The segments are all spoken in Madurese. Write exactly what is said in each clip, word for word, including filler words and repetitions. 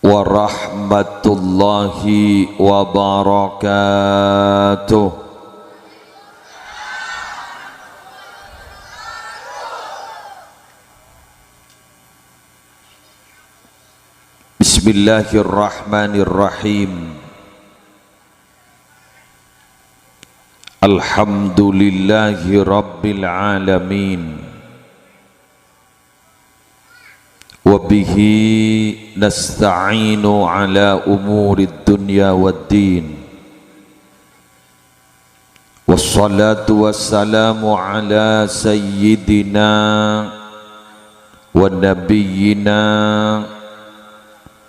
warahmatullahi wabarakatuh. Bismillahirrahmanirrahim. Alhamdulillahi rabbil alamin. Wa bihi nasta'inu ala umurid dunya wad din. Wassalatu wassalamu ala sayyidina wa nabiyyina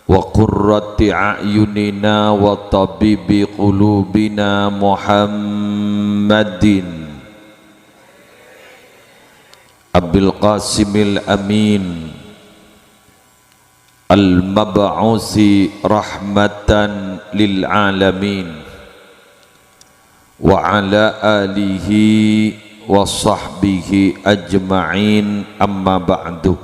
wa qurrati a'yunina wa tabibi qulubina Muhammadin Abil Qasimil Amin al-mab'usi rahmatan lil alamin, wa ala alihi wa sahbihi ajma'in, amma ba'du.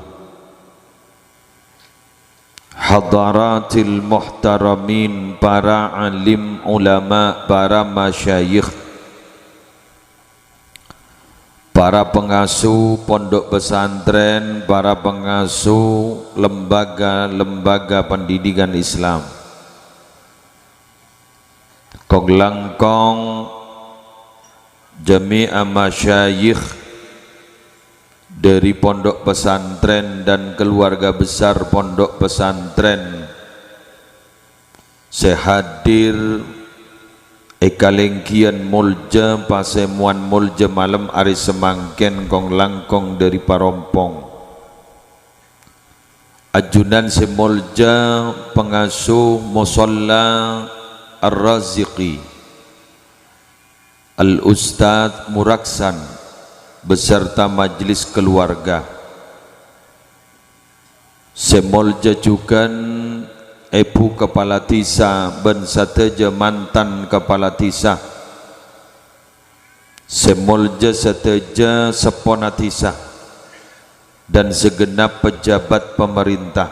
Hadaratil muhtaramin, para alim ulama, para masyayikh, para pengasuh pondok pesantren, para pengasuh lembaga-lembaga pendidikan Islam, kong-langkong jami'a masyayikh dari pondok pesantren dan keluarga besar pondok pesantren sè hadir è kalènggiyân molja, pasemowan molja malem arè samangkèn kong-langkong dhâri Parompong. Ajunan sè molja pangasuh Musholla Ar-Raziqi, Al-Ustadz Muraksan beserta majelis keluarga. Sè molja jhughân Èbhu Kapala Dhisa bân sadhâjâ mantan kapala dhisa. Sè molja sadhâjâ seppona dhisa dan segenap pejabat pemerintah.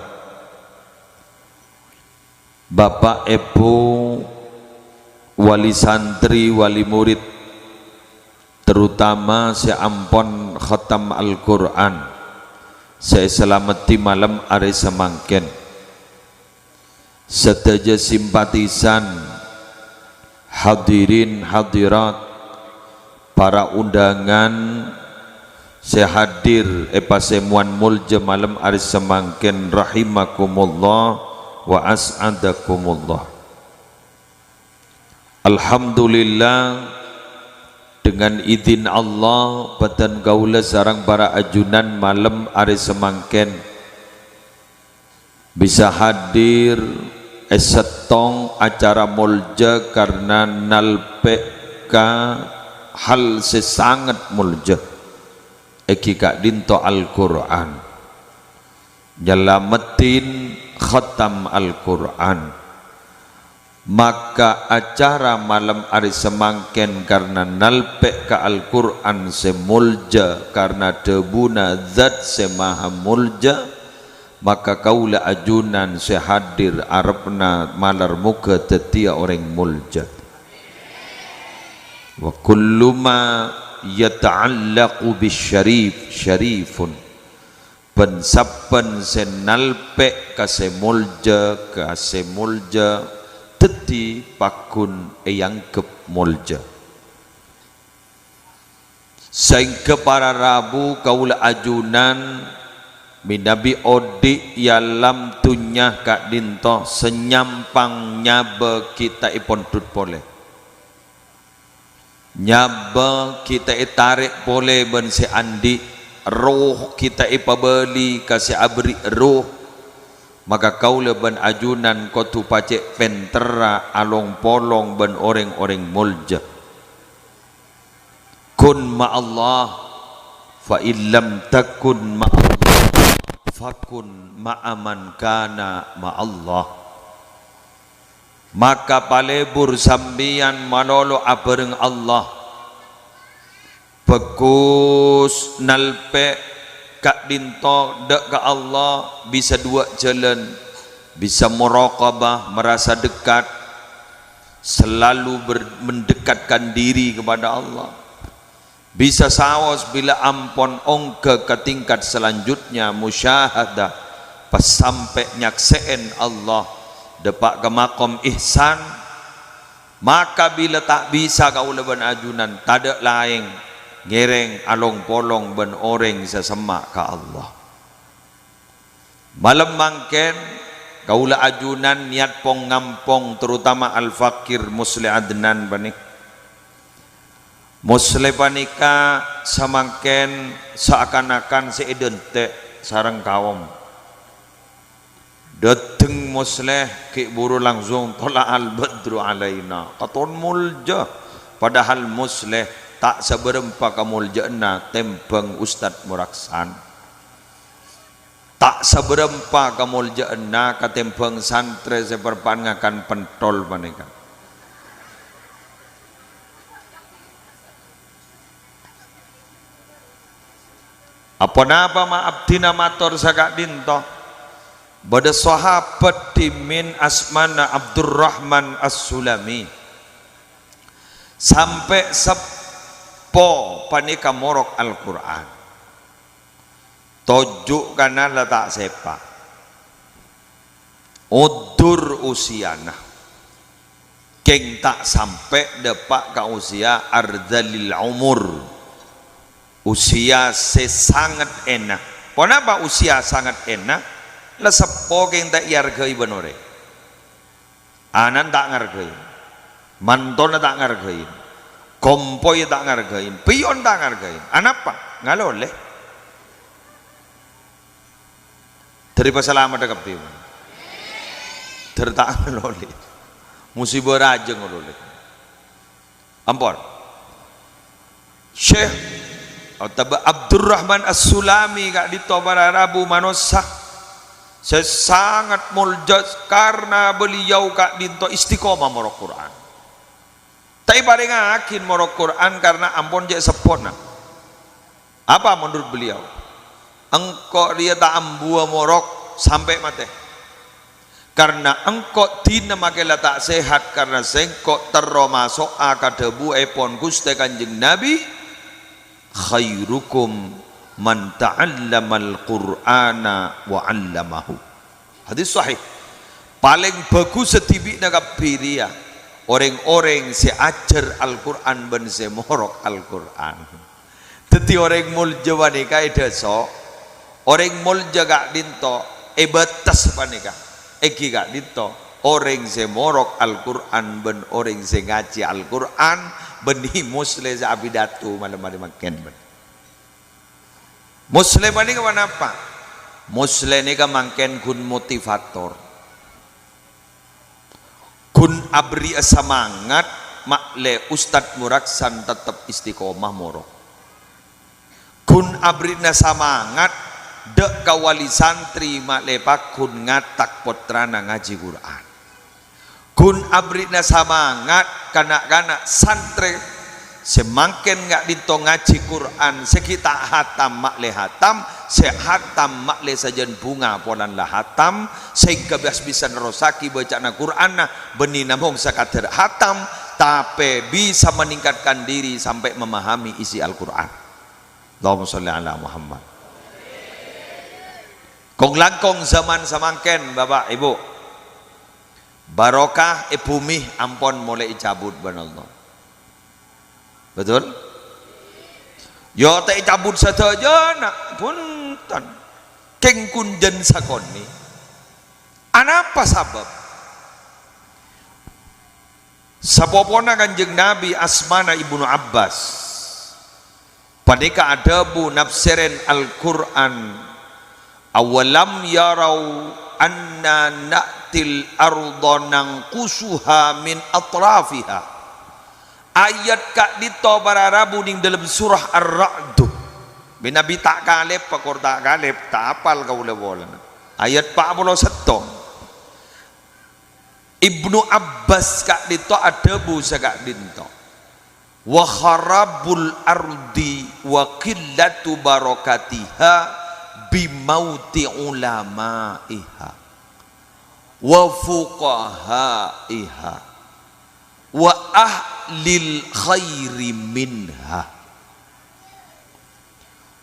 Bapa', Èbhu, wali santri, wali murid, terutama sè ampon khatam Al-Qur'an, sè èsalameddhi malem arè samangkèn. Sadhâjâ simpatisan, hadirin hadirat, para undangan sè hadir è pasemowan molja malem arè samangkèn, rahimakumullah wa as'adakumullah. Alhamdulillah, dengan idin Allah, bâdhân kaulâ sareng para ajunan malem arè samangkèn bisa hadir è sèttong acara molja karna nalpè' ka hal sè sanget molja, èngghi ka'dinto Al-Qur'an. Nyalameddhin khatam Al-Qur'an. Maka acara malem arè samangkèn karna nalpè' ka Al-Qur'an sè molja, karna dhâbuna Dzat sè Maha Molja, maka kaulâ ajunan sè hadir arebbhâ malar moghâ dhâddhiyâ orèng molja. Wa kullu ma yata'allaqu bisyarif syarifun. Bân sabbhân sè nalpè' ka sè molja, ka sè molja, dhâddhi pagghun èangghep molja. Saèngghâ para rabu kaulâ ajunan mènabi odi' è alam dhunnya ka'dinto sanyampang nyabâ ghi' ta' èpondhut polè. Nyabâ ghi' ta' ètarè' polè bân sè andi', erroh ghi' ta' èpabâli ka sè aberri' erroh. Maka kaulâ bân ajunan kodhu pacè' pènterra along-polong bân orèng-orèng molja. Kun ma'allah, fa in lam takun ma'allah, fakun ma'a man kana ma'allah. Maka palebur sampèyan malolo abhâreng Allah. Bhâghus nalpè' ka'dinto dâ' ka Allah bisa duwâ' jhâlân. Bisa muraqabah, merasa dekat, selalu ber-, mendekatkan diri kepada Allah. Bisa saos bilâ ampon ongghâ ka tingkat selanjutnya, musyahadah, pas sampè' nyaksè'è Allah, dâpa' ka maqam ihsan. Maka bilâ ta' bisa kaulâ bân ajunan, tadâ' laèng ngèrèng along-polong bân orèng sè semma' ka Allah. Malem mangkèn, kaulâ ajunan niyat pong-ngampong, terutama Al-Fakir Musleh Adnan panè-, Musleh panèka samangkèn saakan-akan sè èdântè' sareng kaom. Dâteng Musleh ghi' buru langsung tola'al badru alaina. Katon molja, padahal Musleh ta' sabârâmpa kamoljâ'ânna tèmbhâng Ustad Muraksan. Ta' sabârâmpa kamoljâ'ânna katèmbhâng santrè sè parappa'na ngakan pentol panèka. Aponapa ma' abdhina mator saka'dhinto? Bâdâ sahabat dhimèn asmana Abdurrahman As-Sulami. Sampè' seppo panèka morok Al-Qur'an. Toju' kana la ta' sèpa'. Ondur usiana. Kèng ta' sampè' dâpa' ka usia ardalil umur. Usia sè sanget èna. Ponapa usia sanget èna? La seppo kèng ta' èarghâi bân orèng. Ana'na ta' ngarghâi, mantona ta' ngarghâi, kompoyya ta' ngarghâi, piyon ta' ngarghâi. Anapa? Ngalolè. Dhâri pasalameddhâ kabbhi. Dhâri ta' ngalolè. Musibâ rajâ ngalolè. Ampon. Syekh otabâ Abdurrahman As-Sulami ka'dhinto para rabu manossa sè sanget molja karna beliau ka'dhinto istiqomah morok Qur'an. Ta' èparèngaghi morok Qur'an karna ampon cè' seppona. Apa menurut beliau? Engko' rèya ta' ambuwâ morok sampè' matè. Karna engko' dinah makè la ta' sehat, karna sèngko' terro maso'a ka dhâbuèpon Ghustè Kanjeng Nabi, "Khairukum man ta'allamal Qur'ana wa 'allamahu." Hadis sahih. Palèng bhâghussa dhibi'na kabbhi rèya orèng-orèng sè ajhâr Al-Qur'an bân sè morok Al-Qur'an. Dhâddhi orèng molja panèka èdhâso', orèng molja ka'dhinto èbâtes panèka. Èngghi ka'dhinto orèng sè morok Al-Qur'an bân orèng sè ngajhi Al-Qur'an, bânnè Musleh sè apidato malem arè mangkèn, bân. Musleh panèka ponapa? Musleh nèka mangkèn ghun motivator. Ghun aberri'â samangat ma'lè Ustad Muraksan tettep istiqomah morok. Ghun aberri'âna samangat dâ' ka wali santri ma'lè pagghun ngatak pottrana ngajhi Qur'an. Ghun aberri'âna samangat ka na'-kana' santrè sè mangkèn ka'dhinto ngajhi Qur'an, sè ghi' ta' hatam ma'lè hatam, sè hatam ma'lè sajân bhunga polana la hatam, sèngghâ bâs-bâsan nerrossaghi bâca'anna Qur'anna, bânnè namong sakadar hatam, tapè bisa meningkatkan diri sampè' memahami isi Al-Qur'an. Allahumma sholli ala Muhammad. Kong-langkong zaman samangkèn, Bapa', Ibu, barokah è bhumè ampon molè ècabut bân Allah. Betul? Ya, ta' ècabut sadhâjâna, bhunten. Kèng ghun jân sakonè'. Anapa sabâb? Sapopona Kanjeng Nabi asmana Ibnu Abbas. Panèka adhâbu nafsèrèn Al-Qur'an, "Awalam yarau anna na'til arda nanqusuha min atrafiha." Ayat ka'dhinto para rabu nèng dâlem surah Ar-Ra'du. Bi' Nabi ta' kalèp, pakor ta' kalèp, ta' apal kaulâ polana. Ayat pa' polo sèttong. Ibnu Abbas ka'dhinto adhâbu saka'dhinto, "Wa kharabul ardi wa qillatu barakatiha bimauti ulama'iha." wa fuqahaiha wa ahlil khairi minha.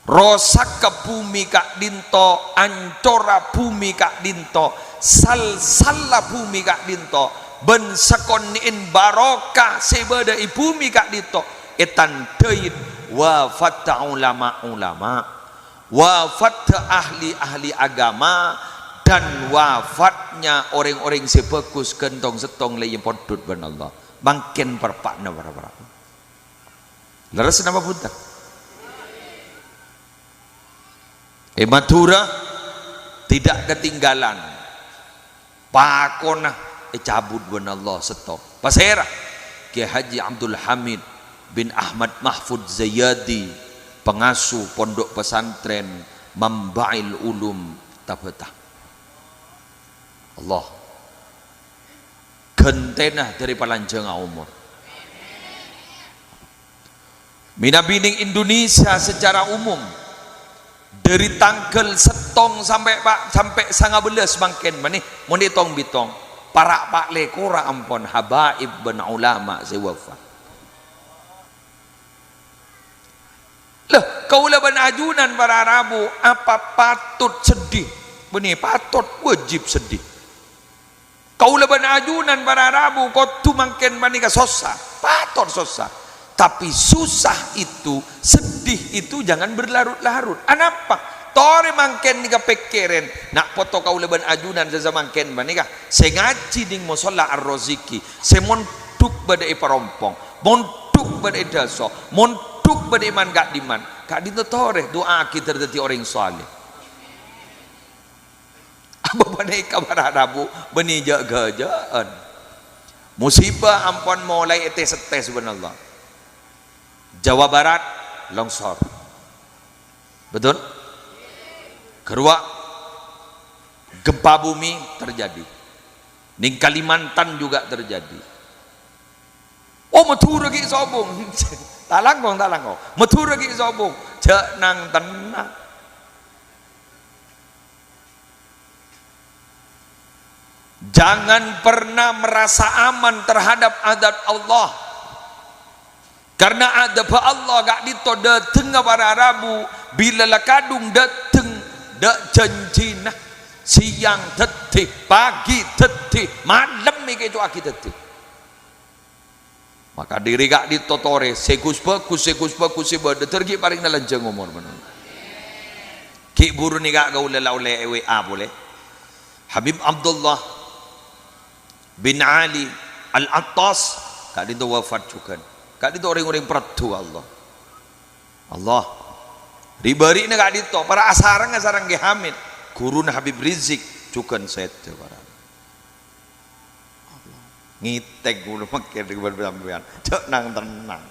Rosakka bhumè ka'dinto, ancorra bhumè ka'dinto, sal-salla bhumè ka'dinto, bân sakonè'èn barokah sè bâdâ è bhumè ka'dinto ètandhâi wafatta ulama-ulama, wafatta ahli-ahli agama, dan wafatnya orèng-orèng sè bhâghus ghântong sèttong la èpondhut bân Allah. Mangkèn parpa'na para-para. Lerres napa bhunten? È Madhurâ tidak ketinggalan. Pakona ècabut bân Allah sèttong. Pasèra? Kiai Haji Abdul Hamid bin Ahmad Mahfud Zayadi, pengasuh Pondok Pesantren Mamba'il Ulum Tabata. Allah ghântèna dâri palanjhângnga omor. Mènabi nèng Indonesia secara umum, dâri tangghâl sèttong sampè' pa-, sampè' sangabellâs mangkèn manè, mon ètong-bètong, para' pa' lèkora ampon habaib bân ulama sè wafat. Lah, kaulâ bân ajunan para rabu, apa patot seddi? Bânnè patot, wajib seddi. Kaulâ bân ajunan para rabu kodhu mangkèn panèka sossa, patot sossa. Tapi susah itu, sedih itu jangan berlarut-larut. Anapa? Torè mangkèn nèka pèkkèrèn, na' poto kaulâ bân ajunan sè samangkèn panèka, sè ngajhi nèng mosolla Ar-Roziki, sè mondhuk bâdâ è Parompong, mondhuk bâdâ è Daso, mondhuk bâdâ è man-ka'dimman. Ka'dinto torè, du'aaghi dâr-, dhâddhi orèng saleh. Apa panèka para rabu bânnè jâ'-ghâjâ'ân. Musibah ampon molaè ètes-ètes, subhanallah. Jawa Barat longsor. Betul? Ghâruwa gempa bumi terjadi. Nèng Kalimantan juga terjadi. Oh, Madhurâ ghi' sobung. Ta' langkong, ta' langkong. Madhurâ ghi' sobung. Jâ' nang-tennang. Jangan pernah merasa aman terhadap adab Allah. Karena adab Allah ka'dinto dâtengnga para rabu, bilâ la kadhung dâteng, dâ' janjina. Sèyang dâddhi, pagi dâddhi, malem èkèco'aghi dâddhi. Maka dâri ka'dinto torè, sè ghus-bhâghus, sè ghus-bhâghus sè bâdâ, dâr ghi' parèngana lanjhâng omor manabi. Ghi' buru nèka kaulâ la ollè è W A polè. Habib Abdullah bin Ali Al-Attas, ka'dinto wafat jhughân. Ka'dinto rèng-orèng parlo Allah. Allah. Ri-bâri'na ka'dinto, para asareng-asareng Kè Hamid. Ghuruna Habib Rizik, jhughân sèdhâ para. Ngètèk kaulâ mangkèn ri bân sampèyan. Jâ' nang-tennang.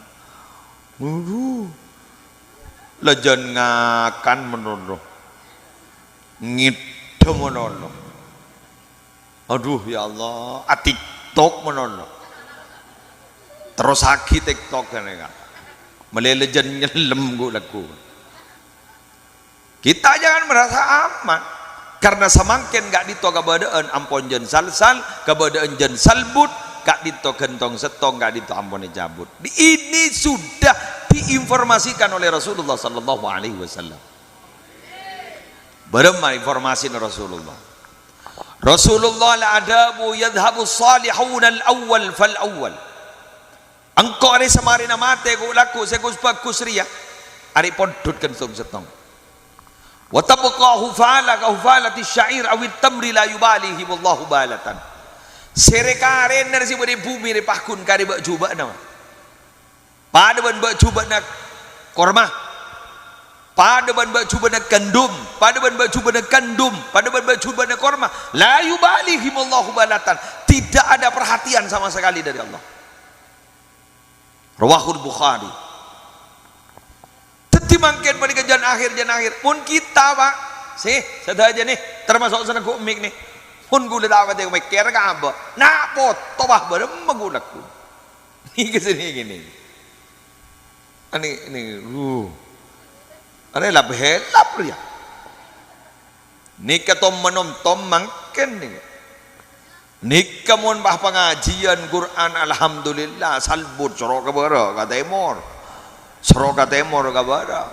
Waduh. La jân ngakan manono. Ngèdhâ manono. Aduh, ya Allah, a-TikTok manono. Terrosaghi TikTok ghânèka. Malè la jân nyellem ghu-, lagghu. Kita jangan merasa aman. Karena samangkèn ka'dinto kabâdâ'ân ampon jân salsal, kabâdâ'ân jân salbut, ka'dinto ghântong sèttong ka'dinto ampon ècabut. Ini sudah diinformasikan oleh Rasulullah sallallahu alaihi wasallam. Bârâmma informasina Rasulullah? Rasulullah la adhâbu, "Yadhhabus salihunal awwal fal awwal." Engko' arè samarèna matè ghu-, lagghu sè ghus-bhâghus rèya, arè pondhut ghântong sèttong. "Wa tabqa hufala ka hufalatis sya'ir awit tamri la yubalihimullahu balatan." Sè rè-karèna sè bâdâ è bhumè rè paggun karè bâ'-jhubâ'na. Padâ bân bâ'-jhubâ'na korma. Padâ bân bâ'-jhubâ'na gandum. Padâ bân bâ'-jhubâ'na gandum. Padâ bân bâ'-jhubâ'na korma. La yubalihimullahu balatan. Tidak ada perhatian sama sekali dari Allah. Rawahul Bukhari. Dâddhi mangkèn panèka jân akhir, jân akhir. Mon kita, Pak, sè, sadhâjâ nè, termasuk sè neggu' mik nè. Mon kaulâ ta' patè mèkkèr ka abâ'. Na' poto, Pak, bârâmma ghu-, lagghu. Nèka sè nèka nè. Ani, ini, uh. Ani lap-helap rèya. Nèka tom-manontong mangkèn nèka. Nèka mon pas pangajiyân Qur'an, alhamdulillah, salbut soro ka bârâ', ka tèmor. Soro ka tèmor, ka bârâ'.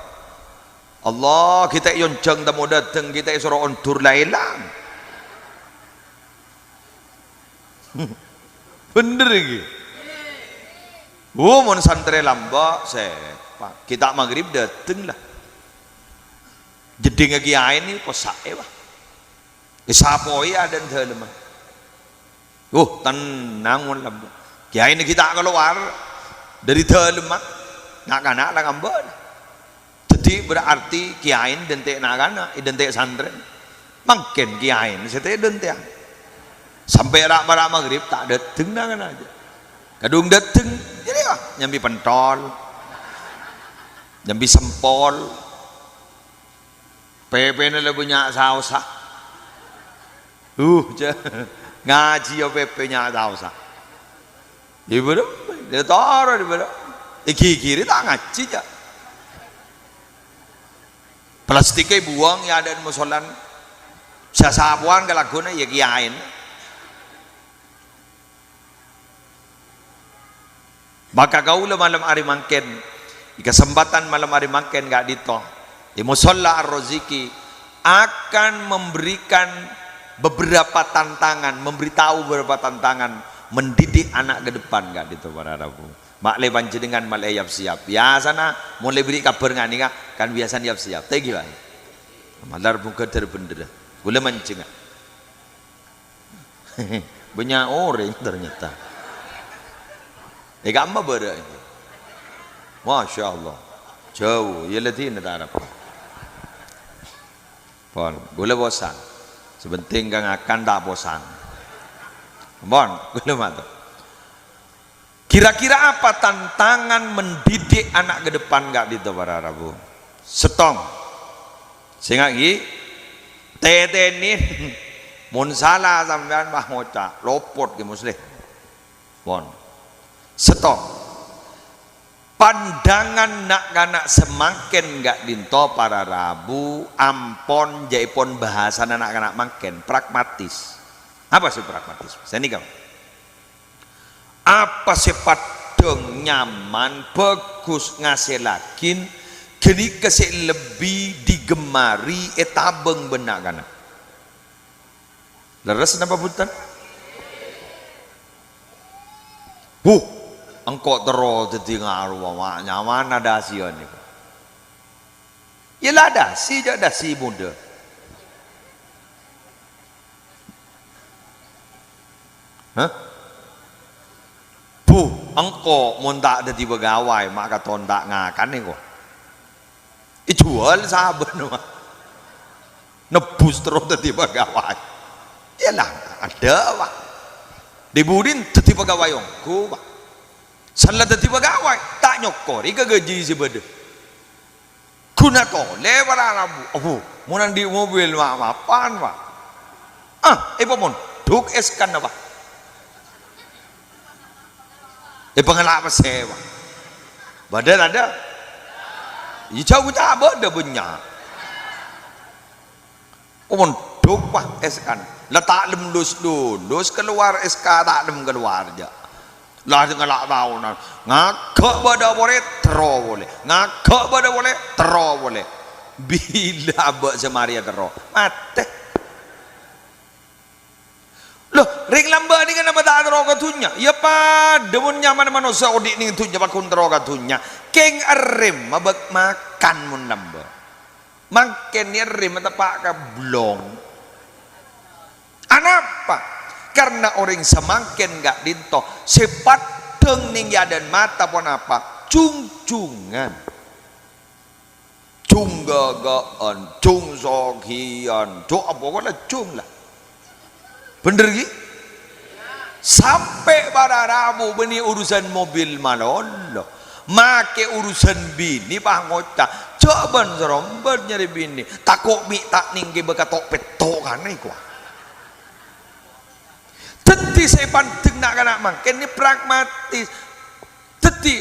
Allah, ghi' ta' èyonjhâng temmo dâteng, ghi' ta' èsoro ondur la èlang. Bhender iki. Wo, mon santrè lambâ', sèpa. Ghi' ta' maghrib dâteng la. Jeddhingnga kèyaè nè, possa'è, wah. Èsapowè adâ'na dâlemma. Uh, tennang mon lambâ'. Kèyaè nè ghi' ta' kalowar dâri dâlemma. Na'-kana' la ngambâ'. Dhâddhi berarti kèyaè èdânte' na'-kana', èdânte' santrè. Mangkèn kèyaè sè ta' èdântè'an. Sampè' ra'-para' maghrib ta' dâteng na'-kana' jâ. Kadhung dâteng, jârèya nyambi pentol. Nyambi sempol. Pèpèna la bânnya' saossa. Uh, jâ. Ngajiyâ pèpè nya' saossa. È bârâmma, è toro è bârâmma. Èghighiri ta' ngajhi, jâ. Plastikka èbuwâng è adâ'na mosolana. Sasapowan kalagghuwânna, iyâ kèyaè. Maka kaulâ malem arè mangkèn, è kasempatan malem arè mangkèn ka'dinto, è Musholla Ar-Roziki akan memberikan beberapa tantangan, memberitahu beberapa tantangan mendidik anak ke depan ka'dinto para rabu. Ma'lè panjhennengngan ma'lè yap-siyap. Biyasana mon la èberri' kabhâr nganèka kan biyasana yap-siyap. Tèngghi, Pak. Malar bungkadar bhender. Kaulâ manjhengnga. Bânnya' orèng ternyata. È ka'emma bârâ' ini. Masya Allah. Jâu, iyâ la dina ta' arapa. Pon, kaulâ posang. Sè pentèng ka ngakan ta' posang. Pon, kaulâ mator. Kira-kira apa tantangan mendidik anak ke depan ka'dinto para rabu? Sèttong. Sènga' ghi, tètènè. Mon sala sampèyan pas ngoca', lopot ghi Musleh. Pon. Sèttong. Pandangan na'-kana' samangkèn ka'dinto para rabu ampon jâèpon bhâsana na'-kana' mangkèn, pragmatis. Apa sè pragmatis? Sanèka. Apa sè paddhâng, nyaman, bhâghus, ngasèllaghi, ghânèka sè lebbi digemari ètabâng bân na'-kana'. Lerres napa bhunten? Huh, engko' terro dhâddhi ngarowa, ma' nyaman adhâsiyân nèko. Iyâ la adhâsi, jâ' adhâsi modâ. Hah? Bu, engko' mon ta' dhâddhi pegawai, ma' katon ta' ngakan nèko. Èjhuwâl sabâna, ma'. Nebbhus terro dhâddhi pegawai. Iyâ la, adâ', Pak. Dhi-budhina dhâddhi pegawai ongghu, Pak. Sella dhâddhi pegawai, ta' nyokorè ka ghâji sè bâdâ. Ghuna tolè para rabu. Abu, mon andi' mobil ma', mapan, Pak. Ah, èpamondhuk èskan apa? Èpangala' pèssè, Pak. Bâdâ tadâ'? Iyâ, jhâu ta' bâdâ bânnya'. Pamondhuk, wah, èskan. La ta' lem lus-lulus kalowar, èska ta' lem kalowar, jâ. La ngala' taonan. Ngaghâ' bâdâ polè, terro polè. Ngaghâ' bâdâ polè, terro polè. Bilâ abâ' sè marèya terro? Matè. Lho, rèng lambâ' nèka napa ta' terro ka dhunnya? Iyâ padâ mon nyamana manossa odi' nèng dhunnya pagghun terro ka dhunnya. Kèng èrèm abâ' makan mon lambâ'. Mangkèn èrèm teppa' ka blong. Anapa? Karna orèng samangkèn ka'dinto sè paddhâng nèng è adâ'na mata ponapa? Jung-jungan. Jung ghâghâ'ân, jung soghiyân, jung apa kok la jung la. Bhender ghi? Sampè' para rabu bânnè urusan mobil malolo. Make urusan binè pas ngoca', "Jhâ' bân-sarombân nyarè binè, tako' mè' ta' nèng ghibâ kato'-petto' kanè kowa." Dhâddhi sè èpandheng na'-kana' mangkèn nè pragmatis. Dhâddhi,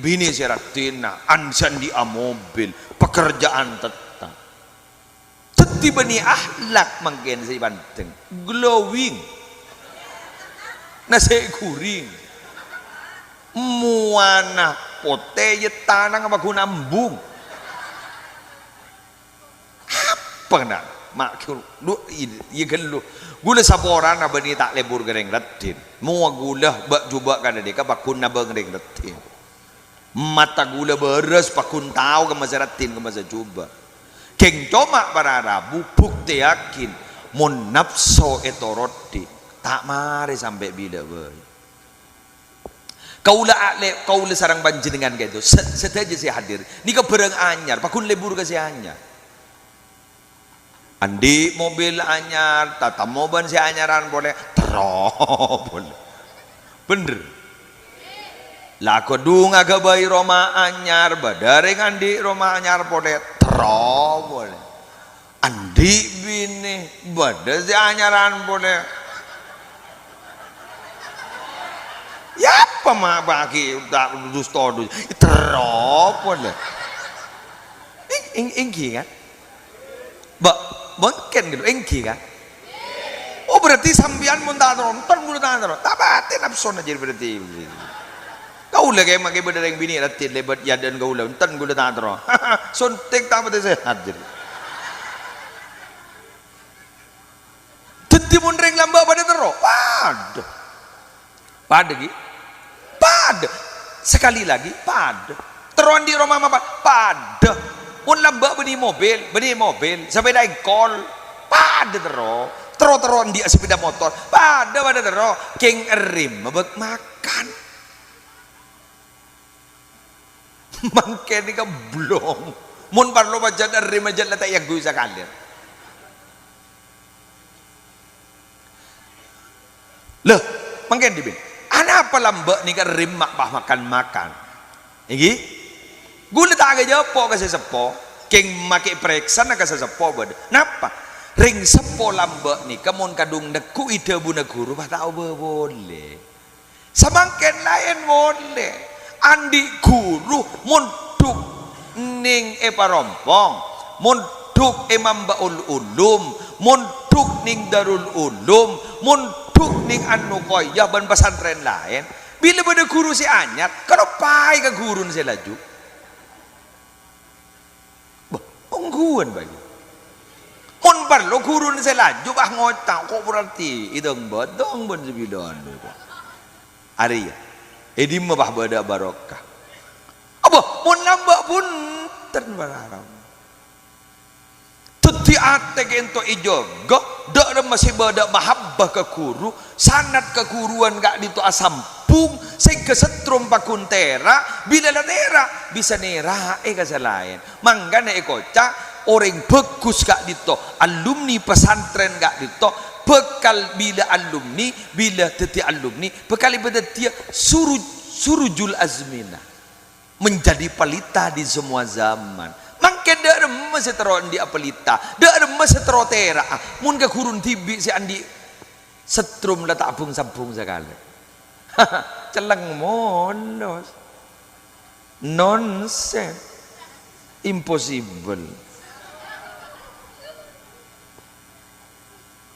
binè sè raddhinna, an-, sè andi'â mobil, pekerjaan tetap. Dhâddhi bânnè akhlak mangkèn sè èpandheng. Glowing. Nasè' ghuring. Mowana potè, yâ tanangnga paghun ambung. Apa na? Ma-, du-, i-, iyâ ghâllu. Ghulâ saporana bânnè ta' lebur ka rèng raddhin. Mowa ghulâ bâ'-jhubâ' kadhâddhiyâ ka paghun nabâng rèng raddhin. Mata ghulâ bârâs paghun tao ka masa raddhin, ka masa jhubâ'. Ghing coma para rabu buktèyaghin, mon napso ètoroddhi, ta' marè sampè' bilâ bhâi. Kaulâ a'le-, kaulâ sareng panjhennengngan ka'dinto, sa-, sadhâjâ sè hadir, nèka bhârâng anyar, paghun lebur ka sè anyar. Andi' mobil anyar, tatemmo bân sè anyaran polè, terro polè. Bhender. La ghâdhung aghâbây roma anyar, bâdâ rèng andi' roma anyar polè, terro polè. Andi' binè, bâdâ sè anyaran polè. Yâ, apa ma' bâgi ta' dus-todus? Terro polè. Eng-, eng-, engghi, kan? Ba-, mangkèn ghâllu, engghi, kan? Oh, berarti sampèyan mon ta' terro, enten ghulâ ta' terro. Ta' patè napsona jârèya berarti. Kaulâ kè-, makè bâdâ rèng binè' raddhin lèbât è adâ'na kaulâ, enten ghulâ ta' terro. Suntik ta' patè sehat jârèya. Dhâddhi mon rèng lambâ' padâ terro, padâ. Padâ, ghi? Padâ. Sekali lagi, padâ. Terro andi' roma mapan, padâ. Mon lambâ' bânnè mobil, bânnè mobil, sepèda engkol, padâ terro. Terro-terro andi'â sepèda motor, padâ, padâ terro. Ghing èrèm bâk makan. Mangkèn nèka blong. Mon parlo pajhât èrèm ajhât la ta' èangghuy sakalèyan. Lha, mangkèn dhibi'. Anapa lambâ' nèka èrèm ma' pas makan-makan? Ènggi? Ghulâ ta' aghâjâ po' ka sè seppo, ghing makè parèksana ka sè seppo bâdâ. Napa? Rèng seppo lambâ' nèka mon kadhung negghu'i dhâbuna ghuru, pas ta' obâ polè. Samangkèn laèn molè. Andi' ghuru mondhuk nèng è Parompong, mondhuk è Mambaul Ulum, mondhuk nèng Darul Ulum, mondhuk nèng An-Nuqayyah bân pasantrèn laèn. Bilâ bâdâ ghuru sè anyar, kaloppaè ka ghuruna sè laju. Bâh, ongghuwân, Pak. Mon parlo ghuruna sè laju, Pak, ngoca', "Kok berarti idâng bâdâng bân sè bilân, Pak?" Arèya, è dimma, Pak, bâdâ barokah? Apa? Mon lambâ' bhunten, para rabu. Dhâddhi atè ka'dinto èjâgâ, dâ' remma sè bâdâ mahabbah ka ghuru, sanad kaghuruwân ka'dinto asambhung, sèngghâ setrum paghun tèra', bilâ la tèra', bisa nèra'è ka sè laèn. Mangkana èkoca', orèng bhâghus ka'dinto, alumni pasantrèn ka'dinto, bhâkal bilâ alumni, bilâ dhâddhi alumni, bhâkal èpadhâddhiyâ suru-, surujul azminah. Menjadi pelita di semua zaman. Mangkèn dâ' remma sè terro andi'â pelita, dâ' remma sè terro tèra'a, mon ka ghuruna dhibi' sè andi' setrum la ta' bhung-sambhung sakalè. Celleng molos. Nonsens. Impossible.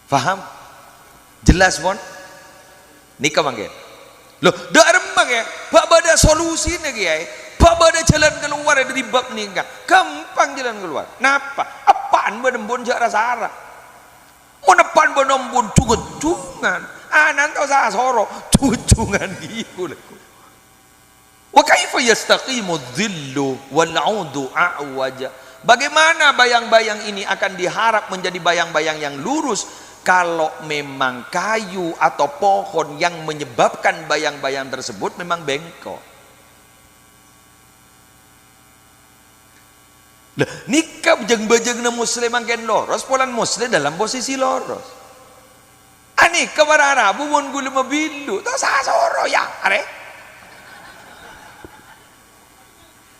Paham? Jelas, mon? Nèka mangkèn. Loh, dâ' remma, Kè? Bâ' bâdâ solusina, Kèyaè. Bâ' bâdâ jhâlân kalowar dâri bab nèka. Ghâmpang jhâlân kalowar. Napa? Eppa'na bân embu'na jhâ' ra-sara. Mon eppa'na bân embu'na jhung-ghâjhungan, ana'na ta' osa asoro, jhung-ghâjhungan ghi' polè. "Wa kaifa yastaqimu dhillu wal 'audu a'waj?" Bagaimana bayang-bayang ini akan diharap menjadi bayang-bayang yang lurus kalau memang kayu atau pohon yang menyebabkan bayang-bayang tersebut memang bengkok? Lah, nèka jâng-bâjângnga Muslim mangkèn loros, polana Muslim dalam posisi loros. Anèka para rabu mon ghulâ mabillu, ta' osa asoro, yâ, arè.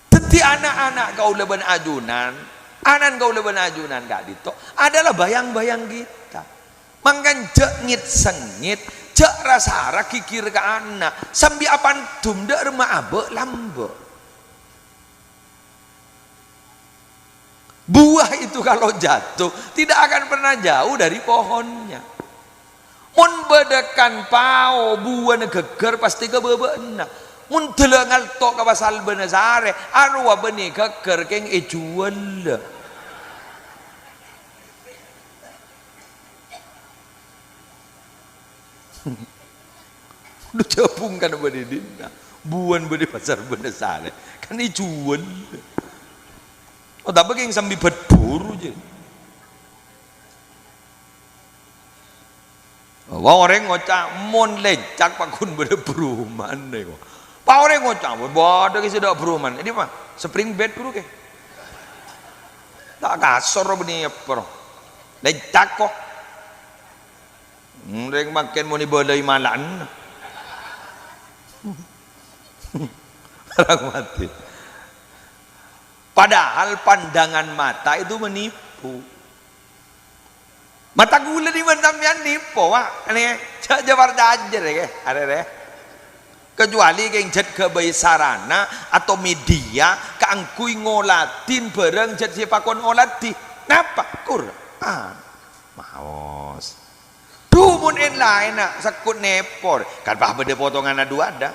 Dhâddhi, ana'-ana' kaulâ bân ajunan, ana'na kaulâ bân ajunan ka'dinto adalah bayang-bayang kita. Mangkana jhâ' ngèt-sengngèt, jhâ' ra-sara ghighir ka ana', sambi apandum dâ' remma abâ' lambâ'. Buah itu kalau jatuh, tidak akan pernah jauh dari pohonnya. Mon bâdâ kan pao buwâna ghâgghâr, pastè ka bâbâ'na. Mon dâlâ ngalto' ka pasal bâna sarè, arowa bânnè ghâgghâr kèng èjhuwâl. Dhu jhâbung kan bâdâ è dinna'. Buwân bâdâ pasal bâna sarè. Kan èjhuwâl. Oh, tapè kèng sambi bâdburu, jâ. Wa orèng ngoca', "Mon lèncak, pagghun bâdâ bruman, nèko." Pa orèng ngoca', "Bâdâ kè sè dâ' bruman." Ini mah, spring bed, buru, kè. Ta' kasor bânnè èpor. Lèncak, ko'. Orèng mangkèn mon èbâlâi mala'an. Orang mati. Padahal pandangan mata itu menipu. Mata kaulâ nèka bân sampèyan nèpo, Pak. Nè, jhâ', jhâ' parcajâ, rè, kè, arè, rè. Kecuali kèng jhât ghâbây sarana atau media kaangghuy ngoladhi bhârâng jhât sè èpakon oladhi. Napa? Qur'an. Maos. Dhu, mon èn-laènna, sekkut nèpo, kan pas bâdâ potonganna dhu adâ'.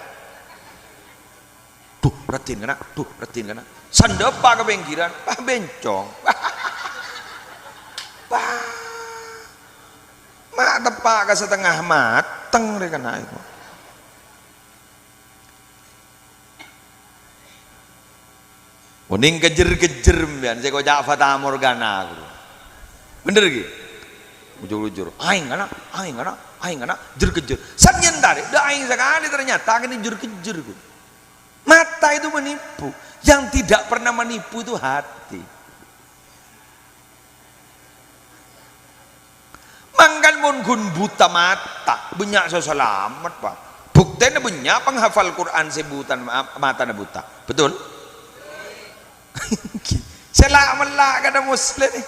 Dhu, raddhin kana', dhu, raddhin kana'. Sandhâpa' ka pèngghirân, pas bèncong. Pas. Ma' teppa' ka satengnga mateng rè kana' èko. Onèng kejjer-kejjer sampèyan sè èkoca' fatamorgana, guru. Bhender, ghi? Ujur-ujur. Aèng kana', aèng kana', aèng kana', jer-kejjer. Sampèyan tarè, dâ' aèng sakalè ternyata kènè jer-kejjer, guru. Mata itu menipu. Yang tidak pernah menipu itu hati. Mangkana mon ghun buta mata, bânnya' sè salamet, Pak. Buktèna bânnya' panghafal Qur'an sè buta ma-, matana buta. Betul? Sè la'-mella' kadhâng Muslim nè.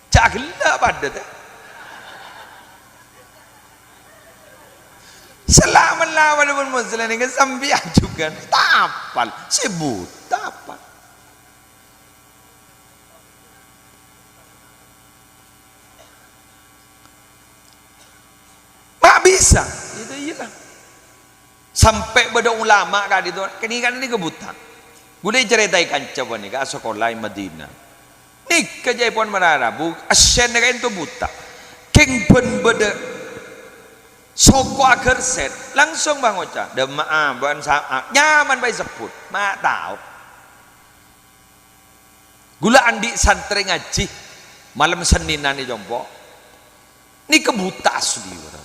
Ca' ghellâ' padâ, tè. Sè la'-mella' padâ bân Muslim nèka sampèyan jhughân. Ta' apal. Sè buta apal. Ma' bisa. Itu iyalah. Sampè' bâdâ ulama ka'dinto, kènè'-kènè' nèka buta. Ghulâ ècarètaè kanca panèka asakola è Madinah. Nèka jhâ' èpon mara rabu, assen ka'dinto buta. Kèng bân bâdâ soko aghârsèt, langsung bân ngoca', "Dâmma'a, bân sa'a." Nyaman bhâi sebbhut, ma' tao. Ghulâ andi' santrè ngajhi malem Sennènan è compo'. Nèka buta asli, para.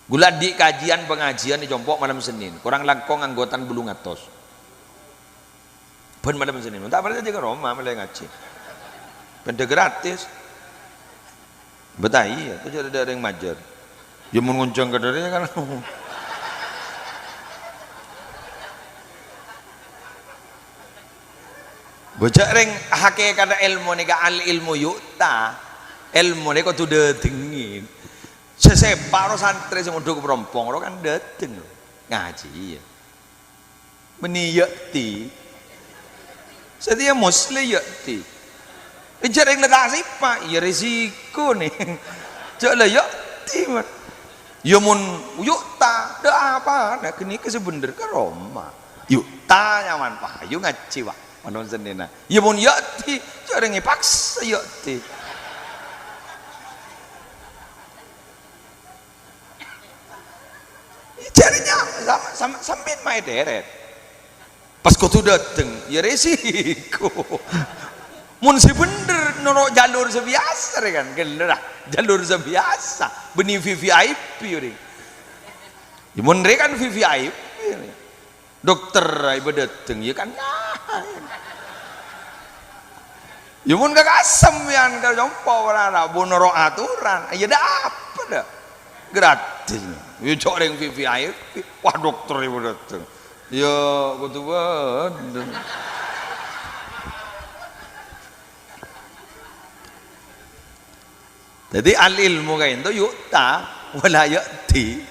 Ghulâ andi' kajiyân pangajiyân è compo' malem Sennèn, korang langkong anggotana bâllung atos. Bân malem Sennèn, ta' parcajâ ka roma mellè ngajhi. Bhendhâ gratis. Bâta iyâ, toju' tadâ' rèng majâr. Yâ mon ngonjhâng ka dâri kan. Bâjâ' rèng hakèkatta èlmo nèka al ilmu yu'ta. Èlmo nèka kodhu dâtengngè. Sè sèpa' ro santrè sè mondhuk parompong ro kan dâteng ro. Ngajhi, iyâ. Mènnè ya'ti. Satèya Muslim ya'ti. Èjhâ' rèng la ta' sèpa', iyâ resiko nè. Jhâ' la ya'ti, man. Yâ mon yu'ta, dâ' apa? Nah, ghânèka sè bhendher ka roma. Yu'ta nyaman, wah, ayo ngajhi, wah. Malem Sennènna. Yâ mon ya'ti, jhâ' rèng èpaksa ya'ti. Jhâ' rèng nya-, sam-, sam-, sampèyan maèdhèrèt. Pas kodhu dâteng, yâ resiko. Mon sè bhendher noro' jalur sè biyasa rè kan, ghellâ' ra, jalur sè biyasa, bânnè V V I P rè. Yâ mon rè kan V V I P rè. Dokter aèbâ dâteng, yâ kan. Yâ mon ka kasem yân ka compo' para rabu noro' aturan, yâ dâ' apa dâ'? Gratis. Yâ jhâ' rèng V V I P. Wah, dokter aèbâ dâteng. Yâ kodhu bâdâ. Dhâddhi, al-ilmu ka'dinto yu'ta, wa la ya'ti.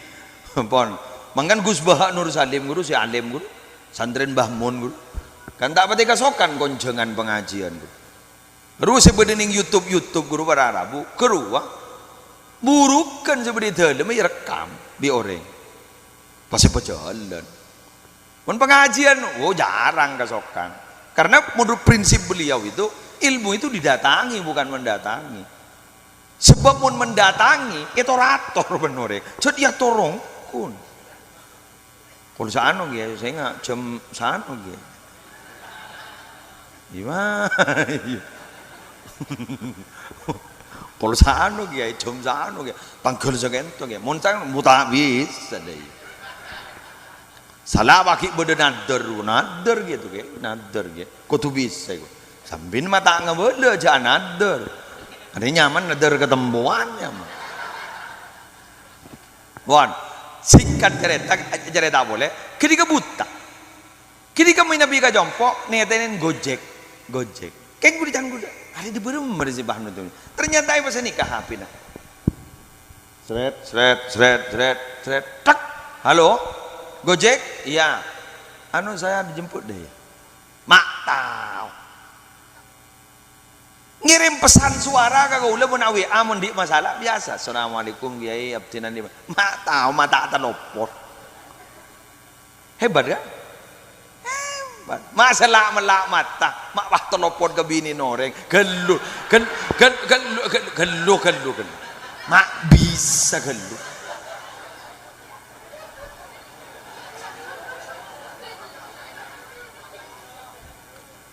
Pon. Mangkana Gus Baha Nur Salim, Guru, sè alim, Guru. Santrèna Mbah Mun, Guru. Kan ta' patè kasokan konjhângan pangajiân, Guru. Ru sè bâdâ neng YouTube, YouTube, Guru, para rabu. Ghâruwa. Burughân sè bâdâ è dâlemma èrekkam bi' orèng. Pas èpajhâlân. Mon pangajiân, oh, jarang kasokan. Karena menurut prinsip beliau itu, ilmu itu didatangi, bukan mendatangi. Sebab mon mendatangi, ètor-ator bân orèng. Jhâ' èyator ongghu. Pokol sano, Kèyaè, sènga' jam sano, Kèyaè. Iyâ, ma-, iyâ. Pokol sano, Kèyaè, jam sano, Kèyaè. Tangghâl sakènto, Kèyaè. Mon sang-, mon ta' bisa, dâ, iyâ. Sala apa ghi' bâdâ nadhâr, nadhâr gitu, Kèyaè. Nadhâr, Kèyaè. Kodhu bisa, iku. Sampèyan ma' ta' ngabâlâ, jhâ' nadhâr. Arè nyaman nadhâr katempowan, nyaman. Pon, singkat cerita, cerita polè, ghânèka buta. Ghânèka manabi ka compo', nètènè Gojek, Gojek. Kèng budi can ghulâ, arè dâ' bârâmma rè sè bâ' nonton. Ternyata pas nèka H P-na. Sret, sret, sret, sret, sret, tek. "Halo, Gojek?" "Iya." "Anu, saya dijemput deh." Ma' tao. Ngèrèm pesan suara ka kaulâ mon A W A, mon andi' masalah, biyasa, "Assalamualaikum, Kèyaè, abdhina nèka." Ma' tao, ma' ta' talopon. Hebat, kan? Hebat. Ma' sella'-mella' mata, ma' pas talopon ka binèna orèng. Ghâllu, ghâl-, ghâl-, ghâllu, ghâl-, ghâllu, ghâllu, ghâllu. Ma' bisa ghâllu.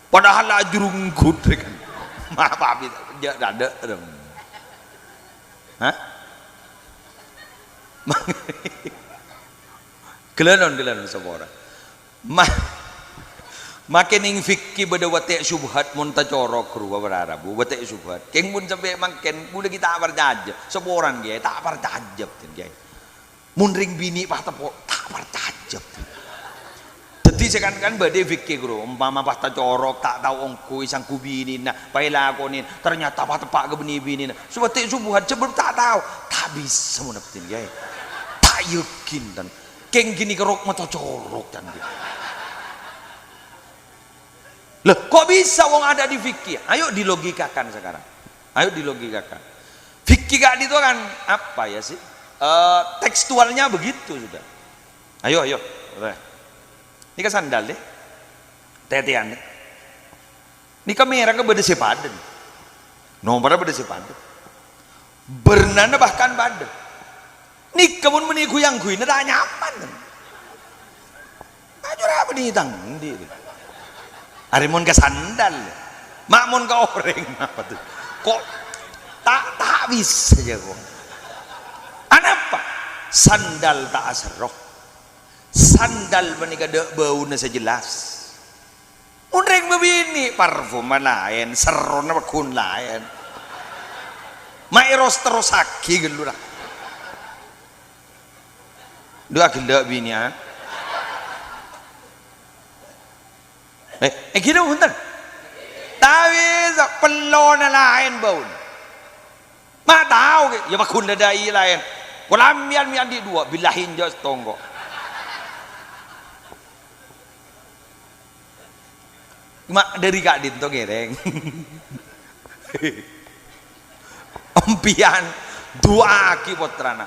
Padahal la ajrunggut, kan. Ma' papi, jhâ' tadâ', dong. Hah? Ghâlânon, ghâlânon, sapa ora? Ma-, makè nèng fikih bâdâ watè' syubhat, mon tacorok rowa para rabu, watè' syubhat. Kèng mon sampè' mangkèn, bulâ ghi' ta' parcajâ. Sapa orèng, Kèyaè, ta' parcajâ, bhâdhân, Kèyaè. Mon rèng binè' pas tepo, ta' parcajâ. Dhâddhi, sakan-kan bâdâ fikih, Bro. Ompama pas tacorok, ta' tao ongghu èsangghu binèna, pas èlakonè, ternyata pas teppa' ka bânnè binèna. Sowatè' subuhan, sabâb ta' tao. Ta' bisa mon abdhina, Kèyaè. Ta' yakin, tan. Kèng ghânèka rokma tacorok, tan. Loh, kok bisa wong ada di fikih? Ayo dilogikakan sekarang. Ayo dilogikakan. Fikih ka'dinto kan apa ya sih? Eh, tekstualnya begitu sudah. Ayo, ayo. Udah. Nèka sandal, deh. Tètèyan, deh. Nèka mèraka bâdâ sè padâ, nè. Nomerra bâdâ sè padâ. Bârnana bahkan padâ. Nèka mon bânnè ghu-yang-ghuina ta' nyaman. Ajârâ bânnè tang andi'. Arè mon ka sandal. Ma' mon ka orèng apa tuh? Kok ta', ta' bisa jâ kok. Anapa? Sandal ta' aserro. Sandal panèka dâ' bâuna sè jelas. Mon rèng bâbinè', parfumma laèn, serrona pagghun laèn. Ma' èros-terrossaghi ghâllu, ra. Dhu aghellâ' binè'an. Eh, eh, ghi' bhunten. Tapè sa-, pellona laèn bâuna. Ma' tao, ghi', ya pagghun dâ' dâi laèn. Pola mèyan, mèyan andi' duwâ', billahi enjâ' sèttong kok. Ma' dâri ka'dinto ngèrèng. Empèyan du'aaghi pottrana.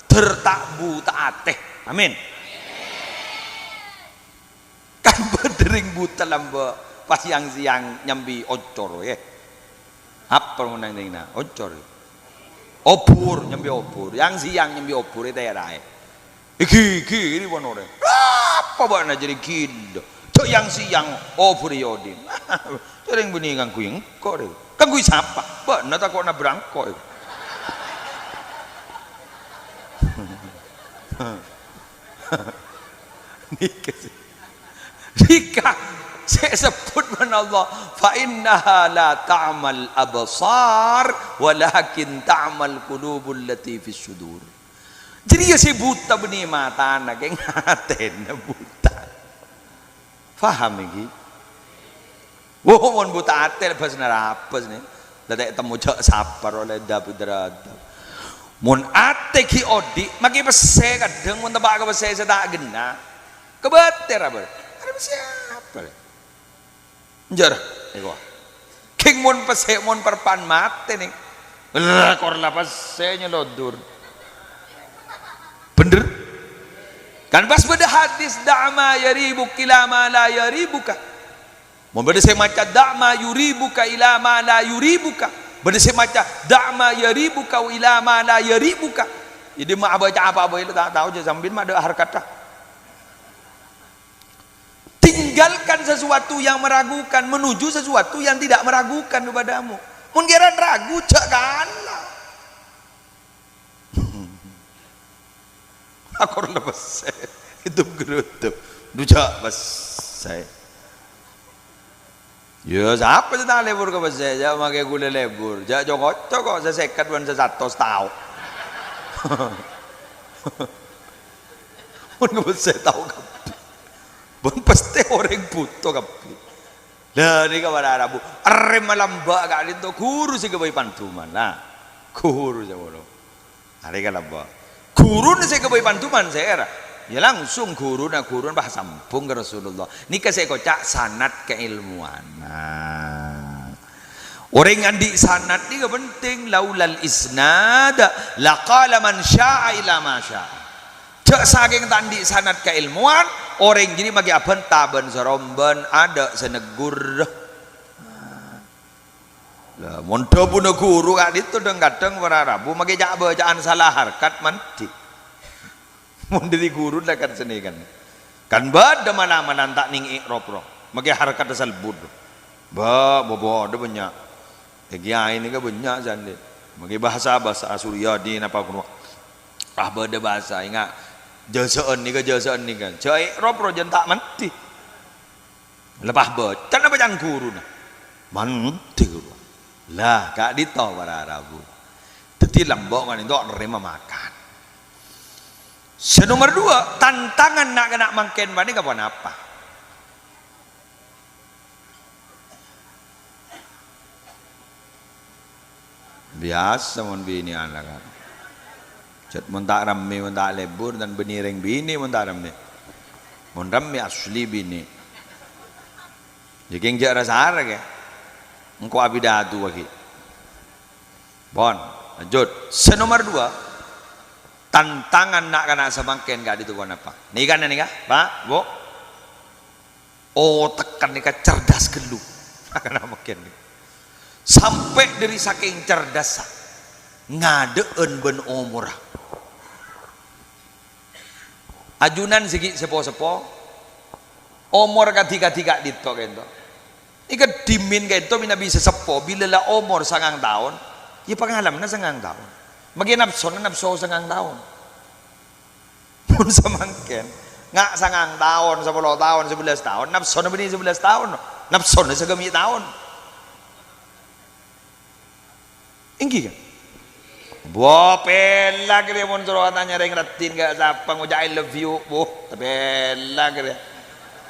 Dâr ta' buta atè. Amin. Kan bâdâ rèng buta lambâ' pas yang-sèyang nyambi ocor, yâ. Apa mon nang dingna? Ocor. Obhur, nyambi obhur. Yang-sèyang nyambi obhur, ètèraè. Èghighiri bân orèng. Apa bâ'na jârèya ghilâ? Jâ' yang-sèyang obhur èyodin. Jârèya bânnè ngangghuy engko', rè. Ngangghuy sapa? Bâ'na tako' nabrak engko', rè. Nèka sè, nèka sè èsebbhut bân Allah, "Fa innaha la ta'mal absar, walakin ta'mal qulubul lati fis sudur." Jârèya sè buta bânnè matana, kèng atèna buta. Paham, ènggi? Wo, mon buta atè, lebbhâs narabhâs, nè. La ta' ètemmo jâ' sapa, ro, la dâbu-dâradâ. Mon atè ghi' odi', makè pèssè kadhâng, mon teppa' ka pèssè sè ta' ghenna'. Kabâtèr apa? Arè pèssè apa, rè? Enjâ', èko. Kèng mon pèssè, mon parpa'na matè, nè. Lah, kor la pèssè nyelondur. Bhender? Kan pas bâdâ hadis, "Da' ma yaribuk ila ma la yaribuka." Mon bâdâ sè maca, "Da' ma yuribuka ila ma la yuribuka." Bâdâ sè maca, "Da' ma yaribuka ila ma la yaribuka." Jadi, ma' abâca apa bhâi la ta' tao, jhâ' sambi ma' dâ' harkatta. Tinggalkan sesuatu yang meragukan, menuju sesuatu yang tidak meragukan kepadamu. Mon kèra ragu, jhâ' kala. Akor la pèssè. Itu gerutup. Dujâ pèssè. Ya, sapa sè ta' lebur ka pèssè? Jhâ' makè ghulâ lebur. Jhâ' co-ngoco kok sè sèket bân sè satos tao. Mon ka pèssè tao kabbhi. Bân pastè orèng bhuto kabbhi. Lah, nèka para rabu. Arèma lambâ' ka'dinto ghuru sè ghâbây panduman. Nah, ghuru sè ngono. Arè kalabâ. Ghuruna sè ghâbây panduman sèra? Ya langsung ghuruna, ghuruna pas sambung ka Rasulullah. Nèka sè èkoca' sanad kaèlmowan. Nah. Orèng andi' sanad nèka penting. "Laulal isnad, laqala man sya'a ila ma sya'a." Jhâ' sakèng ta' andi' sanad kaèlmowan, orèng jârèya makè abhânta bân sarombân, adâ' sè neggur. Lah, mon dhâbuna ghuru ka'dinto dhâng-kadhâng para rabu makè ca'-bâca'an sala harkat mandhi. Mon dhâri ghuru la kan sanèkan. Kan bâdâ mala-mala ta' nèng è'rop ro. Makè harkat salbut. Bâ, bâ, bâdâ bânnya'. È kiyaè nèka bânnya' sè andi'. Makè bhâsa, bhâsa Suryadi napa ghuru. Ah, bâdâ bhâsa, enga' jâsa'an nèka, jâsa'an nèka. Jhâ' è'rop ro, jhân ta' mandhi. Lepas bâcana bâcaan ghuruna. Mandhi ghuru. Lah, ka'dinto para rabu. Dhâddhi lambâ' ka'dinto narèma makan. Sè nomer dua, tantangan na'-kana' mangkèn panèka ponapa? Biyasa mon binè'an la, kan. Jhât mon ta' rammè, mon ta' lebur, tan bânnè rèng binè' mon ta' rammè. Mon rammè asli binè'. Jâ' kèng jhâ' ra-sara, kè. Engko' apidato aghi'. Pon, lanjut. Sè nomer dua, tantangan na'-kana' samangkèn ka'dinto ponapa? Nèka, nèka, Pa', Bu'. Oteghân nèka cerdas ghâllu. Kana' mangkèn. Sampè' dhâri sakèng cerdassa, ngadâ'ân bân omorra. Ajunan sè ghi' seppo-seppo, omor kadhi-kadhi ka'dinto kènto. Nèka dhimèn kènto mènabi sè seppo, bilâ la omor sangang taon, ya pangalammanna sangang taon. Makè napsona napso sangang taon. Mon samangkèn, nga' sangang taon, sapolo taon, sabellâs taon, napsona bânnè sabellâs taon, napsona saghâmè' taon. Èngghi, kan? Wah, pèlak rèya mon soro atanya rèng raddhin ka' sapa ngoca' "I love you", bu, pèlak rèya.